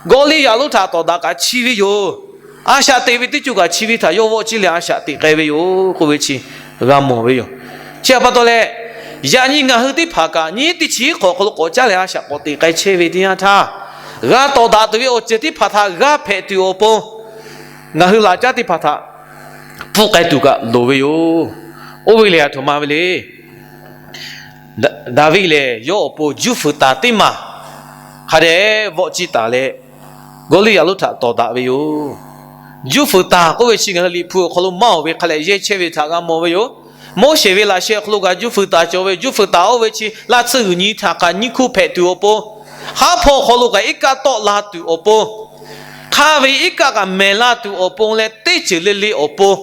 Gawˇliˇyaꞈ lonˉ htaꞈ tawˍ daꞈ kaꞈ chi ve yoˬ. A shaꞈ teꞈ ve teˇ ceuˬ kaꞈ chi ve htaꞈ yawˇ vawˆ ciˇ leh a shaꞈ teꞈ k'ai ve yoˬ k'oˆ ve chi g'a mawˬ ve yoˬ. Chi pa taw leh, yaꞈ nyi ngaˬ hui teˇ hpaˍ kaꞈ nyiˇ teˇ chi hiˉ hk'awꞈ awˬ hk'aw lo k'awꞈ caˉ leh a shaꞈ k'awꞈ teꞈ k'ai chehˇ ve teˇ yanˇ htaˇ, g'a tawˍ daꞈ tuˬ ve awˬ ceuˬ teˇ hpaˍ htaꞈ g'a hpehꞈ tuˬ awˬ pon, ngaˬ hui laꞈ caˉ teˇ hpaˍ htaꞈ pfuhˇ k'ai tuˬ kaꞈ loˍ ve yoˬ. Oˇ ve lehˬ aˬ htoꞈ ma ve le. Daˍviˆ lehˬ yawˇ awˬ pon juˇ fuiˍ taˍ teˇ maˬ hk'a dehꞈ vawˆ ciˇ taˍ leh, Gawˇliˇyaꞈ lonˉ htaꞈ tawˍ daꞈ ve yoˬ. Juˇ fuiˍ taˍ k'oˆ ve chi ngaˬ hui Liꞈ hpu awˬ hk'aw lo maˇ oˬ ve hk'a lehꞈ yehˇ chehˇ ve htaꞈ g'a mawˬ ve yoˬ. Moˉseˍ ve laꞈ sheh awˬ hk'aw lo kaꞈ juˇ fuiˍ taˍ cawˬ ve, juˇ fuiˍ taˍ oˇ ve chi laˇ tsuhˇ g'uiˬ nyi htaꞈ kaꞈ nyiˇ hkuˇ hpehꞈ tuˬ awˬ pon, haˉ hpawˇ hk'aw lo kaꞈ iˉ kaˆ tawˆ la tuˬ awˬ pon, hk'aˇ ve iˉ kaˆ kaꞈ mehˬ la tuˬ awˬ pon leh teˇ ceuˬ le le awˬ pon,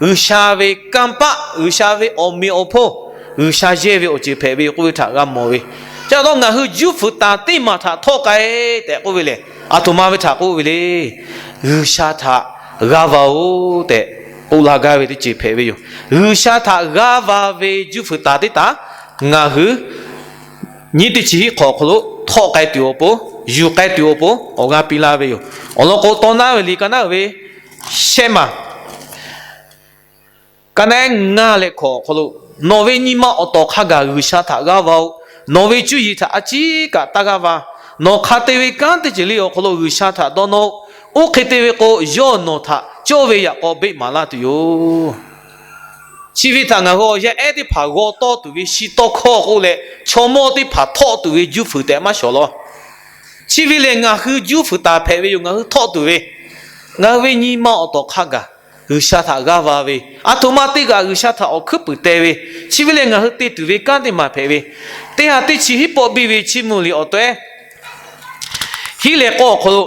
G'uiˬsha ve kanˇ paˆ, G'uiˬsha ve awˬ meꞈ awˬ hponˇ, G'uiˬsha yehˇ ve awˬ ceuˬ hpehꞈ ve k'oˆ ve htaꞈ g'a mawˬ ve. Chi pa taw ngaˬ hui juˇ fuiˍ taˍ teˇ maˬ htaꞈ htawˆ k'ai tehꞈ k'oˆ ve lehˬ, aˬ htoꞈ ma ve htaꞈ k'oˆ ve le. G'uiˬsha htaꞈ g'aˇ va-oˬ tehꞈ k'oˆ la gaˇ ve teˇ ceuˬ hpehꞈ ve yoˬ. G'uiˬsha htaꞈ g'aˇ va ve juˇ fuiˍ taˍ teˇ taˍ ngaˬ hui nyiˇ teˇ chi hiˉ hk'awꞈ awˬ hk'aw lo htawˆ k'ai tuˬ awˬ pon, yuˬ k'ai tuˬ awˬ pon awˬ g'aˇ piˇ laˇ ve yoˬ. Awˬ lawn k'o, tawˇ naˉ ve liꞈ ka naˉ ve shehˆ maˬ ka naˉ ngaˇ leh hkawꞈ awˬ hk'aw lo, nawˬ ve nyi ma awˬ tawˍ hk'a gaˬ G'uiˬsha htaꞈ g'aˇ va-oˬ. Nawˬ ve cuˇ yiˍ htaꞈ a ciˉ kaꞈ taˇ g'aˇ va. Nawˬ hk'a te ve kanˉ teˇ ceuˬ le awˬ hk'aw lo G'uiˬsha htaꞈ dawˇ nawˇ-oˆ. Oˇ hk'e te ve k'o, yawˇ nawˬ htaꞈ cawˇ ve yaꞈ k'aw beˆ maˍ laˇ tuˬ yoˬ. Chi ve htaꞈ ngaˬ hui awˬ yanˇ ehˉ teˇ hpaˍ g'aw tawˇ tuˬ ve shi tawˇ hkawˇ k'oˆ leh, chaw mawˇ teˇ hpaˍ htawˆ tuˬ ve juˇ fuiˍ tehꞈ maˇ shawˍ law. Chi ve lehˬ ngaˬ hui juˇ fuiˍ taˍ hpehꞈ ve yoˬ. Ngaˬ hui htawˆ tuˬ ve, ngaˬ hui ve nyi ma awˬ tawˍ hk'a gaˬ G'uiˬsha htaꞈ g'aˇ va ve, aˬ htoꞈ ma teˇ g'aˇ G'uiˬsha htaꞈ awˬ hkuiˉ puiˍ te ve, chi ve lehˬ ngaˬ hui te tuˬ ve kanˉ teˇ maˬ hpehꞈ ve, teˇ ha teˇ chi hiˉ pawˆ biˇ ve Chiˇ mvuh liꞈ awˬ tawehˉ hiˉ leh k'awˇ awˬ hk'aw lo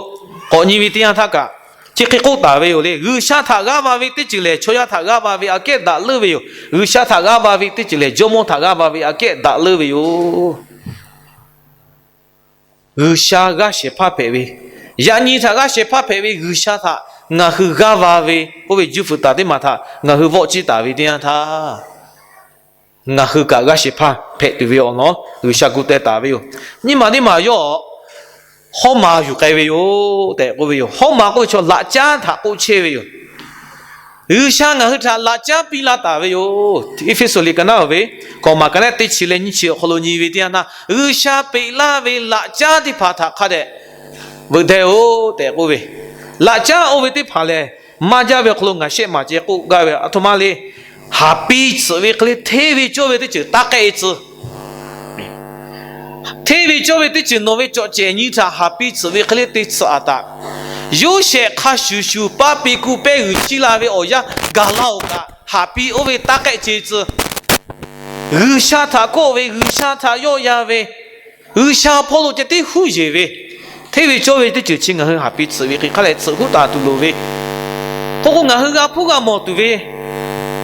k'awꞈ nyi ve teˇ yanˇ htaˇ kaꞈ, chi hk'e k'oˆ taˍ ve yoˬ le. G'uiˬsha htaꞈ g'aˇ va ve teˇ ceuˬ lehˬ, chaw yaˇ htaꞈ g'aˇ va ve aꞈ kehˉ daꞈ leuˉ ve yoˬ. G'uiˬsha htaꞈ g'aˇ va ve teˇ ceuˬ lehˬ, jawˇmawˇ htaꞈ g'aˇ va ve aꞈ kehˉ daꞈ leuˉ ve yoˬ. G'uiˬsha g'aˇ shehˍ hpaˇ hpehꞈ ve, yaꞈ nyi htaꞈ g'aˇ shehˍ hpaˇ hpehꞈ ve G'uiˬsha htaꞈ ngaˬ hui g'aˇ va ve k'oˆ ve juˇ fuiˍ taˍ teˇ maˬ htaꞈ ngaˬ hui vawˆ ciˇ taˍ ve teˇ yanˇ htaˇ, ngaˬ hui kaꞈ g'aˇ shehˍ hpaˇ hpehꞈ tuˬ ve awˬ lawn G'uiˬsha gu teh taˍ ve yoˬ. Nyiˇ maˬ teˇ maˬ yawˇ Hawˇmaꞈ yuˬ k'ai ve yoˬ tehꞈ k'oˆ ve yoˬ. Hawˇmaꞈ k'oˆ ve chaw laꞈ caˉ htaꞈ k'oˆ chehˇ ve yoˬ. G'uiˬsha ngaˬ hui htaꞈ laꞈ caˉ piˇ laˇ taˍ ve yoˬ. Eˇfeˇsuꞈ liꞈ ka naˉ ve hkawꞈ maˬ ka naˉ teˇ chi leh nyiˇ chi awˬ hk'aw lo nyi ve teˇ yanˇ htaˇ, G'uiˬsha peꞈ laˇ ve laꞈ caˉ teˇ hpaˍ htaꞈ hk'a dehꞈ veuꞈ deh-oˬ tehꞈ k'oˆ ve, laꞈ caˉ oˇ ve teˇ hpaˍ lehˬ, maˇ jaˇ ve awˬ hk'aw lo ngaˬ shehˆ maˬ ceh k'oˆ gaˇ ve, aˬ htoꞈ ma le. Haˍ piˇ tsuhꞈ ve hk'e le hteˇ ve cawˇ ve teˇ ceuˬ taˇ k'ehˆ-e tcuh. Hteˇ ve cawˇ ve teˇ ceuˬ nawˬ ve cawꞈ cehˬ nyi htaꞈ haˍ piˇ tsuhꞈ ve hk'e le te tsuhꞈ-a taꞈ. Yoˇsehꞈ hk'a shuˍ shuˍ paˇ piˇ kuˇ pehˇ g'uiˬ chiˇ la ve awˬ yanˇ gaˬ laˇ-oˬ kaꞈ, haˍ piˇ oˇ ve taˇ k'ehˆ ce tcuh. G'uiˬsha htaꞈ kawˆ ve, G'uiˬsha htaꞈ yawˆ yan ve, G'uiˬsha hpawˇ lo ceh tiˉ huˉ yeˬ ve, hteˇ ve cawˇ ve teˇ ceuˬ chi ngaˬ hui haˍ piˇ tsuhꞈ ve hk'e hk'a leh tsuhꞈ huˉ taˍ tuˬ loˍ ve, hk'oˆ k'o ngaˬ hui g'a hpuˇ g'a mawˬ tuˬ ve,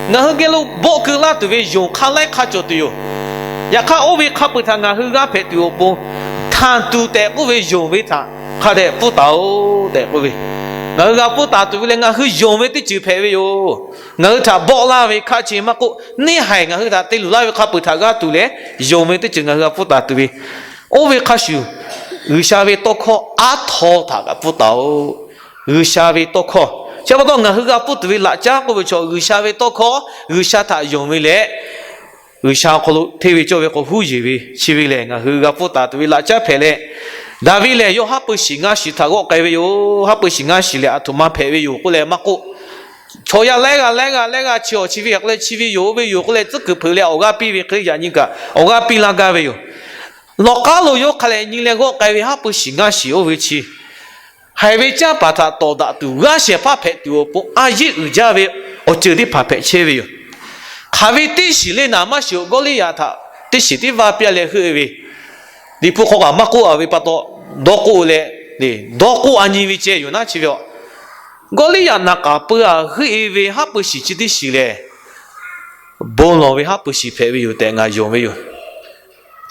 ngaˬ hui geh lo bawˆ keu laˇ tuˬ ve yonˍ hk'a laiˉ hk'a cawˬ tuˬ yoˬ. Yaꞈ hk'aˇ, oˇ ve hk'a peu-eˬ htaꞈ ngaˬ hui g'aˇ hpehꞈ tuˬ awˬ pon, htanˬ tuˬ tehꞈ k'oˆ ve yonˍ ve htaꞈ hk'a dehꞈ pfuhˇ taˍ-oˬ tehꞈ k'oˆ ve, ngaˬ hui g'a pfuhˇ taˍ tuˬ ve leh ngaˬ hui yonˍ ve teˇ ceuˬ hpehꞈ ve yoˬ. Ngaˬ hui htaꞈ bawˆ laˇ ve hk'a ce maˇ k'oˆ, neˇ haiˬ ngaˬ hui htaꞈ te luˬ laˇ ve hk'a peu-eˬ htaꞈ g'aˇ tuˬ leh, yonˍ ve teˇ ceuˬ ngaˬ hui g'a pfuhˇ taˍ tuˬ ve, Oˇ ve hk'a shuˍ, G'uiˬsha ve tawˇ hkawˇ aˉ htaw htaꞈ kaꞈ pfuhˇ taˍ-oꞈ. G'uiˬsha ve tawˇ hkawˇ chi pa taw ngaˬ hui g'a pfuhˇ tuˬ ve laꞈ caˉ k'oˆ ve chaw, G'uiˬsha ve tawˇ hkawˇ G'uiˬsha htaꞈ yonˍ ve leh, G'uiˬsha awˬ hk'aw lo hteˇ ve cawˇ ve k'o huˉ yeˬ ve. Chi ve lehˬ, ngaˬ hui g'a pfuhˇ taˍ tuˬ ve laꞈ caˉ hpehꞈ leh, Daˍviˆ lehˬ yawˇ haˉ pui shiˍ ngaˇ shiˍ htaꞈ g'awˆ k'ai ve yoˬ. Haˉ pui shiˍ ngaˇ shiˍ lehˬ, aˬ htoꞈ ma hpehꞈ ve yoˬ k'oˆ leh maˇ k'oˆ, chaw yaˇ lehˉ g'a lehˉ g'a lehˉ g'a chi awˬ chi ve hk'e leh chi ve yoˬ, oˇ ve yoˬ k'oˆ leh tcuhˉ kuiˬ hpeuꞈ leh awˬ g'aˇ piˇ ve hk'e le, yaꞈ nyi kaꞈ awˬ g'aˇ piˇ laˇ gaˇ ve yoˬ. Lawˬ k'aˉ lo yawˇ hk'a leh nyi leh g'awˆ k'ai ve haˉ pui shiˍ ngaˇ shiˍ oˇ ve chi, haiˬ ve canˇ paˍ htaꞈ tawˍ daꞈ tuˬ g'aˇ shehˍ hpaˇ hpehꞈ tuˬ awˬ pon a yeˆ uiˍ jaˇ ve awˬ ceuˬ teˇ hpaˍ hpehꞈ chehˇ ve yoˬ. Hk'aˬ ve teˇ shiˍ le naˍ maˇ shiˍ-oˬ, Gawˇliˇyaꞈ htaꞈ teˇ shiˍ tiˉ vaˇ piˇ leh heuˆ ve, Liꞈ hpu hk'aw kaꞈ maˇ k'oˆ-a ve pa taw, dawˇ k'oˆ leh, dawˇ k'oˆ a nyi ve ceh yoˬ naˉ chi ve aw. Gawˇliˇyaꞈ naˍ k'aˍ pui-a heuˆ-e ve haˉ pui shiˍ chi teˇ shiˍ lehˬ, bon lawˬ ve haˉ pui shiˍ hpehꞈ ve yoˬ tehꞈ ngaˬ yonˍ ve yoˬ.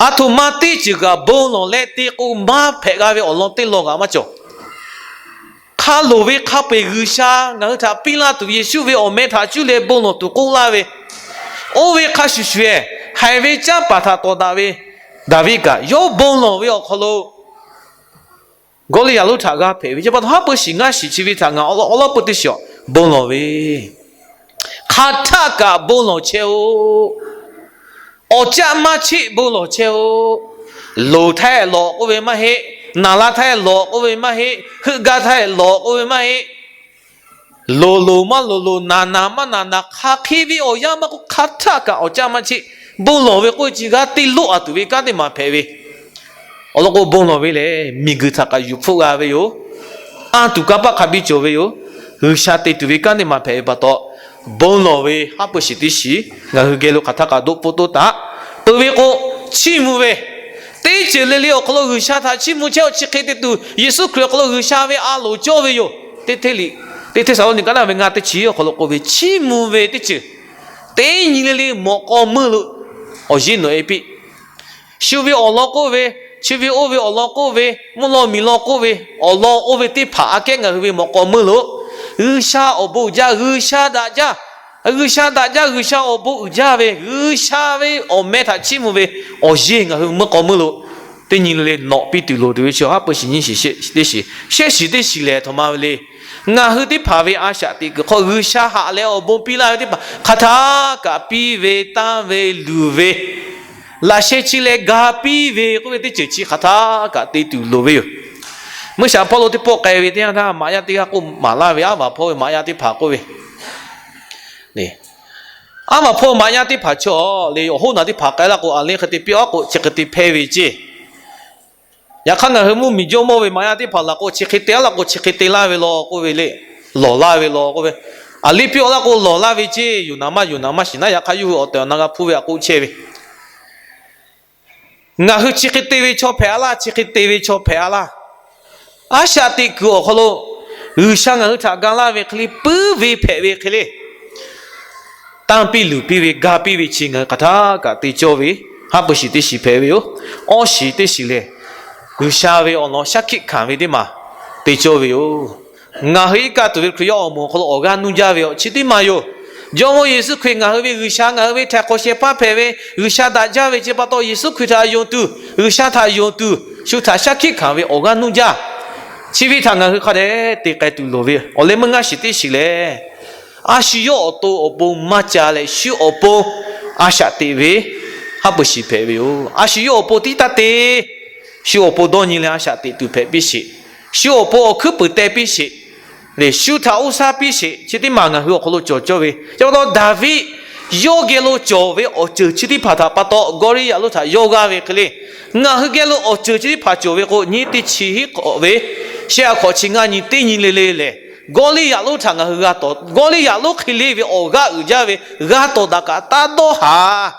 Aˬ htoꞈ ma teˇ ceuˬ kaꞈ bon lawˬ leh te k'o maˇ hpehꞈ g'a ve awˬ lawn teˇ lawn kaꞈ maˇ cawˬ. Hk'a loˍ ve hk'a peu-eˬ G'uiˬsha ngaˬ hui htaꞈ piˇ laˇ tuˬ, Yeˍsuˆ ve awˬ meh htaꞈ cuˇ leh bon lawˬ tuˬ k'oˆ laˇ ve, oˇ ve hk'a shuˍ shuˍ-eˬ, haiˬ ve canˇ paˍ htaꞈ tawˍ daꞈ ve Daˍviˆ kaꞈ yawˇ bon lawˬ ve awˬ hk'aw lo Gawˇliˇyaꞈ lonˉ htaꞈ g'a hpehꞈ ve chi pa taw, haˉ pui shiˍ ngaˇ shiˍ chi ve htaꞈ ngaˬ awˉ lawˉ pui teˇ shiˍ bon lawˬ ve, hk'aˬ htaˆ kaꞈ bon lawˬ chehˇ-oˆ. Awˬ caˆ maˇ cheˆ bon lawˬ chehˇ-oˆ. Loˍ htaˇ lawˬ k'oˆ ve maˇ heˆ. Naˍ la htaˇ lawˬ k'oˆ ve maˇ heˆ. Heuˆ gaˇ htaˇ lawˬ k'oˆ ve maˇ heˆ. Loˍ loˍ maˇ loˍ loˍ, naˍ naˍ maˇ naˍ naˍ, hk'a hk'e ve awˬ yanˇ maˇ k'oˆ, hk'aˬ htaˆ kaꞈ awˬ caˆ maˇ cheˆ. Bon lawˬ ve k'oˆ ve chi g'a te loˆ-a tuˬ ve kanˉ teˇ maˬ hpehꞈ ve. Awˬ lawn k'o, bon lawˬ ve lehˬ miˬguiˬ htaꞈ kaꞈ yuˬ hpfuhˆ g'a ve yoˬ. Anˇ tuˬ kanˇ paˆ hk'a biˇ cawˬ ve yoˬ. G'uiˬsha te tuˬ ve kanˉ teˇ maˬ hpehꞈ ve pa taw, bon lawˬ ve haˉ pui shiˍ teˇ shiˍ ngaˬ hui geh lo hk'aˬ htaˆ kaꞈ doˆ pfuhˆ toˇ taˍ. Peuˬ ve k'o, chiˇ mvuh ve, teˇ ceuˬ le le awˬ hk'aw lo G'uiˬsha htaꞈ chiˇ mvuh chehˇ-oˆ. Chi hk'e te tuˬ, Yeˍsuˆ Hkriꞈ awˬ hk'aw lo G'uiˬsha ve a loˍ cawˇ ve yoˬ. Teˇ Hteˇsaˍlawˇniˆ kaˉ naˇ ve ngaˇ teˇ chi awˬ hk'aw lo k'oˆ ve, chiˇ mvuh ve teˇ ceuˬ, teˇ nyi le le mawꞈ k'aw meuˇ lo awˬ yeˇ nawꞈ-e piˇ. Shu ve awˬ lawn k'oˆ ve, chi ve oˇ ve awˬ lawn k'oˆ ve, mvuhˇ law miˬ law k'oˆ ve, awˬ lawn oˇ ve teˇ hpaˍ aꞈ kehˉ ngaˬ hui ve mawꞈ k'aw meuˇ lo G'uiˬsha awˬ bon uiˍ jaˇ, G'uiˬsha daꞈ jaˇ, G'uiˬsha daꞈ jaˇ, G'uiˬsha awˬ bon uiˍ jaˇ ve, G'uiˬsha ve awˬ meh htaꞈ chiˇ mvuh ve awˬ yeˇ ngaˬ hui meuˇ k'aw meuˇ lo teˇ nyi le le nawꞈ piˇ tuˬ loˍ tuˬ ve chi haˉ pui shiˍ nyiˇ shiˍ shehˆ shiˍ teˇ shiˍ, shehˆ shiˍ teˇ shiˍ lehˬ, aˬ htoꞈ ma ve le. Ngaˬ hui teˇ hpaˍ ve a shaꞈ teꞈ kuiˬ hk'aw G'uiˬsha haꞈ leh awˬ bon piˇ laˇ ve teˇ hpaˍ hk'aˬ htaˆ kaꞈ piˇ ve, tanˇ ve, luˬ ve, laꞈ sheh chi leh ga piˇ ve k'oˆ ve teˇ ceuˬ chi hk'aˬ htaˆ kaꞈ te tuˬ loˍ ve yoˬ. Mvuhˇ shaˍ hpawˇ lo teˇ pawˆ k'ai ve teˇ yanˇ htaˇ, maꞈ yaˇ teˇ g'aˇ k'oˆ maˍ laˇ ve, aˉ vaˍ hpawˇ ve maꞈ yaˇ teˇ hpaˍ k'oˆ ve, aˉ vaˍ hpawˇ maꞈ yaˇ teˇ hpaˍ chaw le, awˬ hoˉ naˬ teˇ hpaˍ k'ai laˇ k'o, a leh hk'e te piˇ-a k'o, chi hk'e te hpehˇ ve ceˇ. Yaꞈ hk'aˇ, ngaˬ hui mvuhˇ miˬ jawˇmawˇ ve maꞈ yaˇ teˇ hpaˍ laˬ k'o, chi hk'e te-a laˇ k'o, chi hk'e te laˇ ve law k'oˆ ve le, lawˬ laˇ ve law k'oˆ ve, a leh piˇ-a laˇ k'o, lawˬ laˇ ve ceˇ. Yoˬ naˍ maˇ, yoˬ naˍ maˇ shiˍ naˉ, yaꞈ hk'aˇ yawˇ hui awˬ tehˬ awˬ na g'a hpuˇ ve a k'oˆ chehˇ ve. Ngaˬ hui chi hk'e te ve chaw hpehꞈ-a laˇ, chi hk'e te ve chaw hpehꞈ-a laˇ. A shaꞈ teꞈ kuiˬ awˬ hk'aw lo G'uiˬsha ngaˬ hui htaꞈ ga laˇ ve hk'e le, puiˉ ve hpehꞈ ve hk'e le, tanˇ piˇ luˬ piˇ ve, ga piˇ ve chi ngaˬ hui hk'aˬ htaˆ kaꞈ te cawˇ ve, haˉ pui shiˍ teˇ shiˍ hpehꞈ ve yoˬ. Awˇ shiˍ teˇ shiˍ lehˬ, G'uiˬsha ve awˬ lawn shaˉ hkiˆ hkanˍ ve teˇ maˬ te cawˇ ve yoˬ. Ngaˬ hui iˉ kaˆ tuˬ ve Hkriꞈ yaˇ awˬ moˍ awˬ hk'aw lo awˬ g'aˇ nuˇ jaˇ ve awˬ chi teˇ maˬ yoˬ. Jawˇmawˇ Yeˍsuˆ Hkriꞈ ngaˬ hui ve G'uiˬsha, ngaˬ hui ve htaiˍ hk'awꞈ shehˍ hpaˇ hpehꞈ ve G'uiˬsha daꞈ jaˇ ve chi pa taw, Yeˍsuˆ Hkriꞈ htaꞈ yonˍ tuˬ, G'uiˬsha htaꞈ yonˍ tuˬ, shu htaꞈ shaˉ hkiˆ hkanˍ ve awˬ g'aˇ nuˇ jaˇ. Chi ve htaꞈ ngaˬ hui hk'a dehꞈ te k'ai tuˬ loˍ ve awˬ leh meuˇ ngaˇ shiˍ teˇ shiˍ lehˬ, a shu yawˇ awˬ to awˬ pon maˇ ca leh, shu awˬ pon a shaꞈ teꞈ ve haˉ pui shiˍ hpehꞈ ve yoˬ. A shu yawˇ awˬ pon tiˉ taˇ te, shu awˬ pon dawˇ nyi leh a shaꞈ teꞈ tuˬ hpehꞈ piˇ sheˍ. Shu awˬ pon awˬ hkuiˉ puiˍ teh piˇ sheˍ. Lehˬ, shu htaꞈ oˇ shaˉ piˇ sheˍ. Chi teˇ maˬ ngaˬ hui awˬ hk'aw lo cawˬ cawˇ ve. Chi pa taw, Daˍviˆ yawˇ geh lo cawˬ ve awˬ ceuˬ chi teˇ hpaˍ htaꞈ pa taw, Gawˇliˇyaꞈ lonˉ htaꞈ yawˇ g'aˇ ve hk'e le, ngaˬ hui geh lo awˬ ceuˬ chi teˇ hpaˍ cawˬ ve k'o, nyi teˇ chi hiˉ k'awꞈ ve shehˆ a hk'awꞈ chi ngaˇ nyi teˇ nyi le le lehˬ, Gawˇliˇyaꞈ lonˉ htaꞈ ngaˬ hui g'a tawˍ, Gawˇliˇyaꞈ lonˉ hk'e le ve awˬ g'aˇ uiˍ jaˇ ve g'a tawˍ daꞈ kaꞈ taˇ dawˇ haˍ.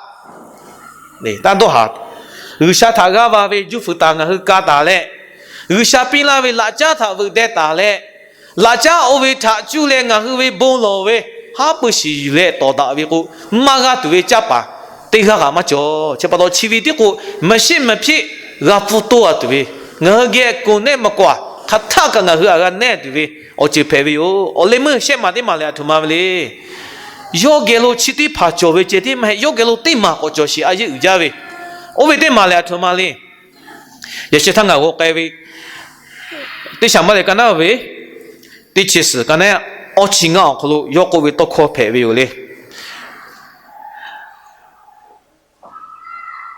Taˇ dawˇ haˍ. G'uiˬsha htaꞈ g'aˇ va ve juˇ fuiˍ taˍ ngaˬ hui ka taˍ leh, G'uiˬsha piˇ laˇ ve laꞈ caˉ htaꞈ veuꞈ deh taˍ leh, laꞈ caˉ oˇ ve htaꞈ cuˇ leh ngaˬ hui ve bon lawˬ ve haˉ pui shiˍ yuˬ leh tawˍ daꞈ ve k'o, maˇ g'a tuˬ ve caˇ paˍ teˇ g'aˇ kaꞈ maˇ cawˬ. Chi pa taw, chi ve tiˉ k'o, maˍ sheˆ maˍ hpeˆ g'a pfuhˇ toˇ a tuˬ ve, ngaˬ hui geh kuˬ nehˆ maˍ k'awꞈ hk'aˬ htaˆ kaꞈ ngaˬ hui a g'a nehˇ tuˬ ve awˬ ceuˬ hpehꞈ ve yoˬ. Awˬ leh meuˇ shehˆ maˬ teˇ maˬ lehˬ, aˬ htoꞈ ma ve le. Yawˇ geh lo chi teˇ hpaˍ cawˬ ve ceh tiˉ maˇ heˆ. Yawˇ geh lo teˇ maˬ k'awꞈ cawˬ sheˍ a yeˇ uiˍ jaˇ ve. Oˇ ve teˇ maˬ lehˬ, aˬ htoꞈ ma le. Yaꞈ sheh htaˇ ngaˬ g'aw k'ai ve teˇ shaˍ maˇ leh ka naˉ ve teˇ chi suhˍ ka naˉ awˇ chi ngaˇ awˬ hk'aw lo yawˇ k'oˆ ve tawˇ hkawˇ hpehꞈ ve yoˬ le.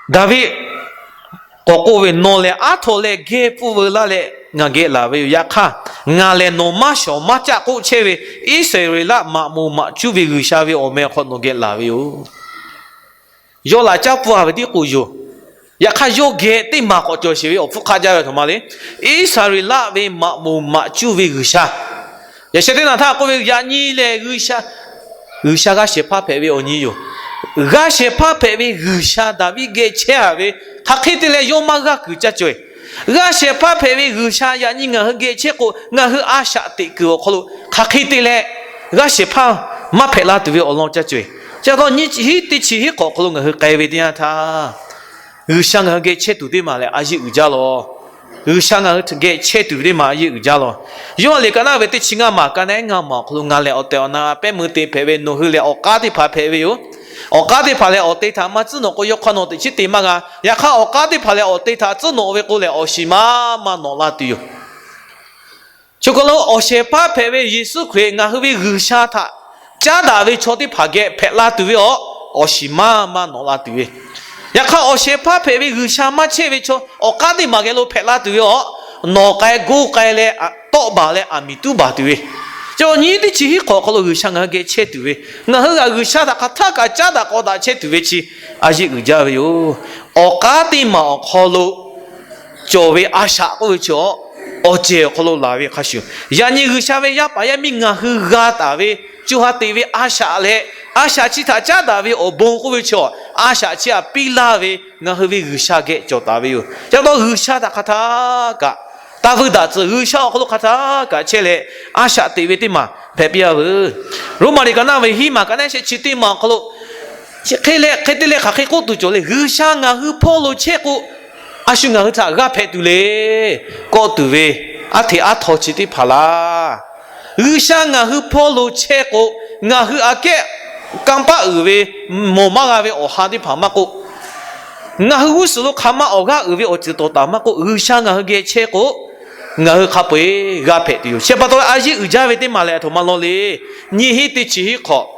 Daˍviˆ k'awꞈ k'oˆ ve, Nawˬ lehˬ aˉ htaw leh geh pfuhˇ veu laˇ leh ngaˬ geh laˬ ve yoˬ. Yaꞈ hk'aˇ, ngaˬ lehˬ nawˬ maˇ shawˍ maˇ caˆ k'oˆ chehˇ ve Iˉsaˍreˍlaˆ maꞈ moˍ maꞈ cuˇ ve G'uiˬsha ve awˬ meh awˬ hk'aw nawˬ geh laˬ ve yoˬ. Yawˇ laꞈ caˉ pfuhˇ a ve tiˉ k'o yoˬ. Yaꞈ hk'aˇ, yawˇ geh teˇ maˬ k'awꞈ cawˬ sheˍ ve awˬ hpfuhˇ hk'aˆ jaˇ ve a htoꞈ ma le. Iˉsaˍreˍlaˆ ve maꞈ moˍ maꞈ cuˇ ve G'uiˬsha. Yaꞈ sheh teˇ naˬ htaˇ k'oˆ ve, yaꞈ nyi lehˬ G'uiˬsha, G'uiˬsha g'aˇ shehˍ hpaˇ hpehꞈ ve awˬ nyi yoˬ. G'aˇ shehˍ hpaˇ hpehꞈ ve G'uiˬsha Daˍviˆ geh chehˇ a ve, hk'aˬ hk'e te leh yawˇ maˇ g'aˇ kuiˬ caˇ caweh. G'aˇ shehˍ hpaˇ hpehꞈ ve G'uiˬsha yaꞈ nyi ngaˬ hui geh chehˇ k'o, ngaˬ hui a shaꞈ teꞈ kuiˬ awˬ hk'aw lo hk'aˬ hk'e te leh g'aˇ shehˍ hpaˇ maˇ hpehꞈ la tuˬ ve awˬ lawn caˇ caweh. Chi pa taw nyi hiˉ teˇ chi hiˉ hk'awꞈ awˬ hk'aw lo ngaˬ hui k'ai ve teˇ yanˇ htaˇ, G'uiˬsha ngaˬ hui geh chehˇ tuˬ teˇ maˬ lehˬ a yeˇ uiˍ jaˇ lawˬ. G'uiˬsha ngaˬ hui geh chehˇ tuˬ ve teˇ maˬ a yeˇ uiˍ jaˇ lawˬ. Yoˇhanˬ liꞈ ka naˉ ve teˇ chi ngaˇ maˬ ka naˉ ngaˇ maˬ awˬ hk'aw lo, Ngaˬ lehˬ awˬ tehˬ awˬ na pehˉ meuˇ te hpehꞈ ve, nawˬ hui lehˬ awˬ k'aˉ teˇ hpaˍ hpehꞈ ve yoˬ. Awˬ k'aˉ teˇ hpaˍ lehˬ awˬ te htaꞈ maˇ tcuhˉ nawꞈ k'o, yawˇ hk'aˇ nawˬ teꞈ chiˉ te maˇ g'a. Yaꞈ hk'aˇ, awˬ k'aˉ teˇ hpaˍ lehˬ awˬ te htaꞈ tcuhˉ nawꞈ ve k'o lehˬ, awˬ shiˍ maˇ maˇ nawꞈ la tuˬ yoˬ. Chi hk'aw lo awˬ shehˍ hpaˇ hpehꞈ ve Yeˍsuˆ Hkriꞈ ngaˬ hui ve G'uiˬsha htaꞈ caˉ daꞈ ve chaw teˇ hpaˍ geh hpehꞈ la tuˬ ve awˬ, awˬ shiˍ maˇ maˇ nawꞈ la tuˬ ve. Yaꞈ hk'aˇ, awˬ shehˍ hpaˇ hpehꞈ ve G'uiˬsha maˇ chehˇ ve chaw, awˬ k'aˉ teˇ maˬ geh lo hpehꞈ la tuˬ ve awˬ, nawˬ k'ai goˇ k'ai leh tawˆ baˬ leh aˬ miˍ tuˉ baˬ tuˬ ve. Chi nyi teˇ chi hiˉ hk'awꞈ awˬ hk'aw lo G'uiˬsha ngaˬ hui geh chehˇ tuˬ ve, ngaˬ hui g'aꞈ G'uiˬsha htaꞈ hk'aˬ htaˇ kaꞈ caˉ daꞈ k'awꞈ daꞈ chehˇ tuˬ ve chi a yeˇ uiˍ jaˇ ve yoˬ. Awˬ k'aˉ teˇ maˬ awˬ hk'aw lo cawˬ ve a shaꞈ k'oˆ ve chi awˬ, awˬ cehˬ awˬ hk'aw lo laˬ ve hk'a shuˍ, yaꞈ nyi G'uiˬsha ve yaˇ paˍ yaˇ miˇ ngaˬ hui g'a taˍ ve co ha teꞈ ve a shaꞈ leh, a shaꞈ chi htaꞈ caˉ daꞈ ve awˬ bon k'oˆ ve chi awˬ, a shaꞈ chi htaꞈ piˇ laˇ ve ngaˬ hui ve G'uiˬsha geh cawˬ taˍ ve yoˬ. Ca taw G'uiˬsha htaꞈ hk'aˬ htaˇ kaꞈ taˇ vuiˇ daꞈ tcuh, G'uiˬsha awˬ hk'aw lo hk'aˬ htaˇ kaꞈ chehˇ leh a shaꞈ teꞈ ve teˇ maˬ hpehꞈ piˇ a veuˬ. Roˉmaꞈ liꞈ ka naˉ ve hiˉ maˬ ka naˉ shehˆ chi teˇ maˬ awˬ hk'aw lo chi hk'e leh hk'e te leh hk'aˬ hk'e k'oˆ tuˬ cawˬ le. G'uiˬsha ngaˬ hui hpawˇ lo chehˇ k'o, a shu ngaˬ hui htaꞈ g'aˇ hpehꞈ tuˬ le k'oˆ tuˬ ve aˉ hteꞈ aˉ htaw chi teˇ hpaˍ laˇ. G'uiˬsha ngaˬ hui hpawˇ lo chehˇ k'o, ngaˬ hui aꞈ kehˉ kanˇ paˆ uiˍ ve mawˬ maˇ g'a ve awˬ ha teˇ hpaˍ maˇ k'oˆ, ngaˬ hui g'uˇ suhˍ lo hk'aˬ ma awˬ g'aˇ uiˍ ve awˬ ceuˬ tawˍ taˍ maˇ k'oˆ, G'uiˬsha ngaˬ hui geh chehˇ k'o, ngaˬ hui hk'a peu-eˬ g'aˇ hpehꞈ tuˬ yoˬ. Chi pa taw a yeˇ uiˍ jaˇ ve teˇ maˬ lehˬ a htoꞈ ma law le. Nyiˇ hinˉ teˇ chi hiˉ hk'awꞈ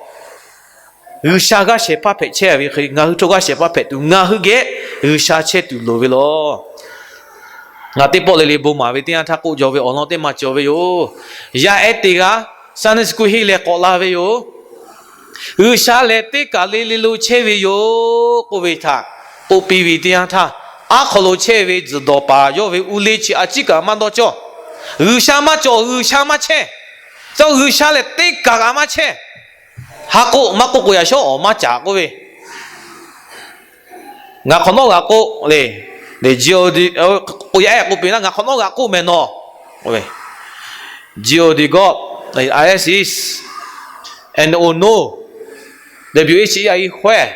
G'uiˬsha g'aˇ shehˍ hpaˇ hpehꞈ chehˇ ve hk'e, ngaˬ hui htawˇ g'aˇ shehˍ hpaˇ hpehꞈ tuˬ, ngaˬ hui geh G'uiˬsha chehˇ tuˬ loˍ ve lawˬ. Ngaˬ teˇ pawˆ le le bon maˍ ve teˇ yanˇ htaˇ k'oˆ jaw ve awˬ lawn teˇ maˬ cawˬ ve yoˬ. Yaˇ ehˉ teˇ g'aˇ Sunday school henˇ leh k'awꞈ la ve yoˬ. G'uiˬsha lehˬ teˇ kaˬ le le lo chehˇ ve yoˬ k'oˆ ve htaꞈ k'oˆ piˇ ve teˇ yanˇ htaˇ, aˉ hk'aw lo chehˇ ve tzuhˬ dawˬ paˍ yawˇ ve uˇ leˇ chi a ciˉ kaꞈ maˇ dawˇ cawˇ. G'uiˬsha maˇ cawˬ, G'uiˬsha maˇ chehˇ. Cawˬ G'uiˬsha lehˬ teˇ kaˬ kaꞈ maˇ chehˇ. Ha k'oˆ maˇ k'oˆ k'o, yaꞈ shawˉ awˬ maˇ caˍ k'oˆ ve, ngaˬ hk'awꞈ nawˉ g'a k'oˆ le. G O D, k'o yaˇ ehˉ k'oˆ piˇ na, ngaˬ hk'awꞈ nawˉ g'a k'oˆ meh nawˬ. G O D God, I S is, N O no, W H E R E where,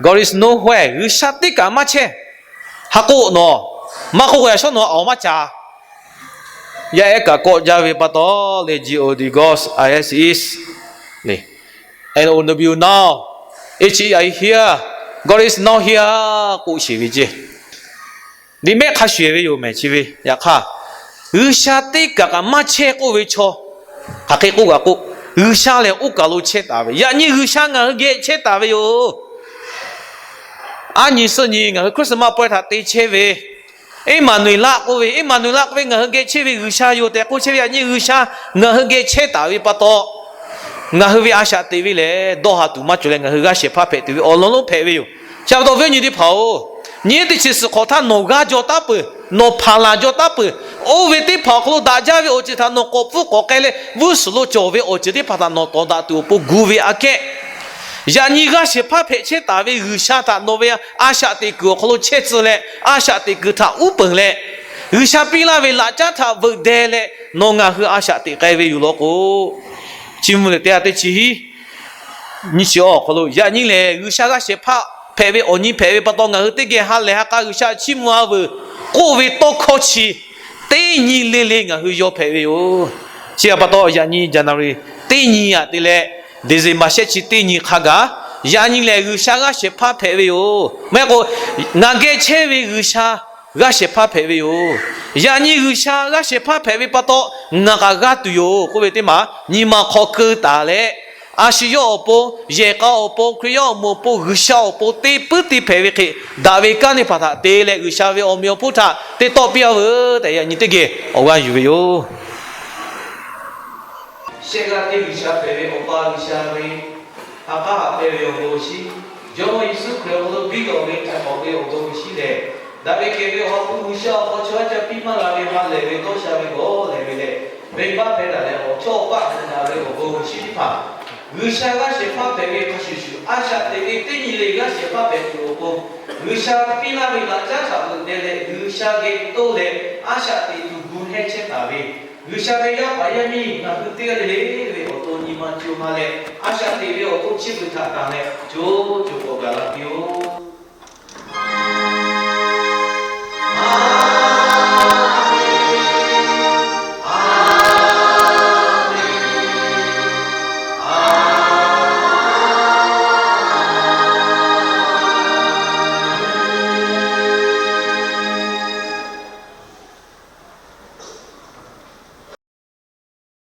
God is nowhere, G'uiˬsha teˇ kaˬ maˇ chehˇ. Ha k'oˆ nawˬ, maˇ k'oˆ k'o yaꞈ shawˉ nawˬ awˬ maˇ caˍ. Yaˇ ehˉ kaꞈ kawˆ jaˇ ve pa taw le, G O D God, I S is, N O W now, H E R E here, God is not here k'oˆ sheˍ ve ceˇ. Liꞈ mehˆ hk'a shuˍ ve yoˬ mehˍ chi ve. Yaꞈ hk'aˇ, G'uiˬsha teˇ kaˬ kaꞈ maˇ chehˇ k'oˆ ve chaw, hk'aˬ hk'e k'oˆ g'a k'oˆ, G'uiˬsha lehˬ oˇ kaˬ lo chehˇ taˍ ve. Yaꞈ nyi G'uiˬsha ngaˬ hui geh chehˇ taˍ ve yoˬ. Aˉ nyi suhˆ nyi ngaˬ hui Christmas pawehˇ htaꞈ te chehˇ ve, Eˇmaˍnuˍeˍlaˆ k'oˆ ve, Eˇmaˍnuˍeˍlaˆ k'oˆ ve ngaˬ hui geh chehˇ ve G'uiˬsha yoˬ tehꞈ k'oˆ chehˇ ve, yaꞈ nyi G'uiˬsha ngaˬ hui geh chehˇ taˍ ve pa taw, ngaˬ hui ve a shaꞈ teꞈ ve lehˬ dawˇ ha tuˬ maˇ cawˬ leh, ngaˬ hui g'aˇ shehˍ hpaˇ hpehꞈ tuˬ ve awˬ lawn lonˉ hpehꞈ ve yoˬ. Chi pa taw viˉ nyi teˇ hpaˍ-oˬ, nyi teˇ chi suhˍ hk'awꞈ htaˇ nawˬ g'aˇ jaw taˉ peuˬ, nawˬ hpaˍ laˬ jaw taˉ peuˬ. Oˇ ve teˇ hpaˍ awˬ hk'aw lo daꞈ jaˇ ve awˬ ceuˬ htaꞈ nawˬ k'awꞈ pfuhˇ k'awꞈ k'ai leh, g'uˇ suhˍ lo cawˬ ve awˬ ceuˬ teˇ hpaˍ htaꞈ nawˬ tawˍ daꞈ tuˬ awˬ pon gu ve aꞈ kehˉ, yaꞈ nyi g'aˇ shehˍ hpaˇ hpehꞈ chehˇ taˍ ve G'uiˬsha htaꞈ nawˬ ve a shaꞈ teꞈ kuiˬ awˬ hk'aw lo chehˇ tcuh leh, a shaꞈ teꞈ kuiˬ htaꞈ uˉ peunˍ leh, G'uiˬsha piˇ laˇ ve laꞈ caˉ htaꞈ veuꞈ deh leh, nawˬ ngaˬ hui a shaꞈ teꞈ k'ai ve yoˬ law k'o, Chiˇ mvuh lehˬ teˇ ha teˇ chi hiˉ, nyiˇ chi awˬ hk'aw lo yaꞈ nyi lehˬ G'uiˬsha g'aˇ shehˍ hpaˇ hpehꞈ ve awˬ nyi hpehꞈ ve pa taw, ngaˬ hui teˇ geh ha lehˬ ha k'a G'uiˬsha chiˇ mvuh a veuˬ k'oˆ ve tawˇ hkawˇ chi teˇ nyi le le ngaˬ hui yawˇ hpehꞈ ve yoˬ. Chi pa taw yaꞈ nyi January teˇ nyi aꞈ te leh December shehˆ chi teˇ nyi hk'a gaˬ, yaꞈ nyi lehˬ G'uiˬsha g'aˇ shehˍ hpaˇ hpehꞈ ve yoˬ. Maˇ heˆ k'o, ngaˬ geh chehˇ ve G'uiˬsha g'aˇ shehˍ hpaˇ hpehꞈ ve yoˬ. Yaꞈ nyi G'uiˬsha g'aˇ shehˍ hpaˇ hpehꞈ ve pa taw, ngaˬ kaꞈ g'aˇ tuˬ yoˬ k'oˆ ve teˇ maˬ nyi ma hk'aw keu taˍ leh, a shu yawˇ awˬ pon, yehˬ k'a awˬ pon, Hkriꞈ yaˇ awˬ moˍ awˬ pon, G'uiˬsha awˬ pon te puiˉ te hpehꞈ ve hk'e, daꞈ ve kanˉ teˇ hpaˍ htaꞈ te leh G'uiˬsha ve awˬ meꞈ awˬ hponˇ htaꞈ teˇ tawˆ piˇ-a veuˬ tehꞈ yaꞈ nyi teˇ geh awˬ g'aˇ yuˬ ve yoˬ. Shehˆ g'aˇ teˇ G'uiˬsha hpehꞈ ve Awˬ pa G'uiˬsha ve ha k'aˉ haꞈ pehnˇ ve awˬ bon awˬ shinˉ, Jawˇmawˇ Yeˍsuˆ Hkriꞈ awˬ hk'aw lo biˇ lawˬ ve hk'aˬ hk'awꞈ ve awˬ bon awˬ shinˉ lehˬ, daꞈ ve kehˬ ve awˬ ha hpu G'uiˬsha awˬ hk'aw chaw yaˇ ca piˇ maˇ g'a ve ha lehˬ ve dawˇ sha ve g'awˬ lehˬ ve lehˬ, venˇbaˆ hpehˇ daꞈ leh awˬ chawˇ awˬ paˆ hpehꞈ daꞈ ve awˬ bon awˬ shinˉ teˇ hpaˍ, G'uiˬsha g'aˇ shehˍ hpaˇ hpehꞈ ve hk'a shuˍ shuˍ a shaꞈ teꞈ ve teˇ nyi le g'aˇ shehˍ hpaˇ hpehꞈ tuˬ awˬ pon, G'uiˬsha piˇ laˇ ve laꞈ caˉ htaꞈ veuꞈ deh leh G'uiˬsha geh toˇ leh a shaꞈ teꞈ tuˬ gu hehˇ chehˇ taˍ ve, G'uiˬsha ve yaˇ paˍ yaˇ miˇ ngaˬ hui teˇ g'aˇ le le ve awˬ to nyi ma co ha leh a shaꞈ teꞈ ve awˬ to chi beuꞈ htaꞈ tanˬ leh co co k'awꞈ gaˬ la piˇ-oˆ.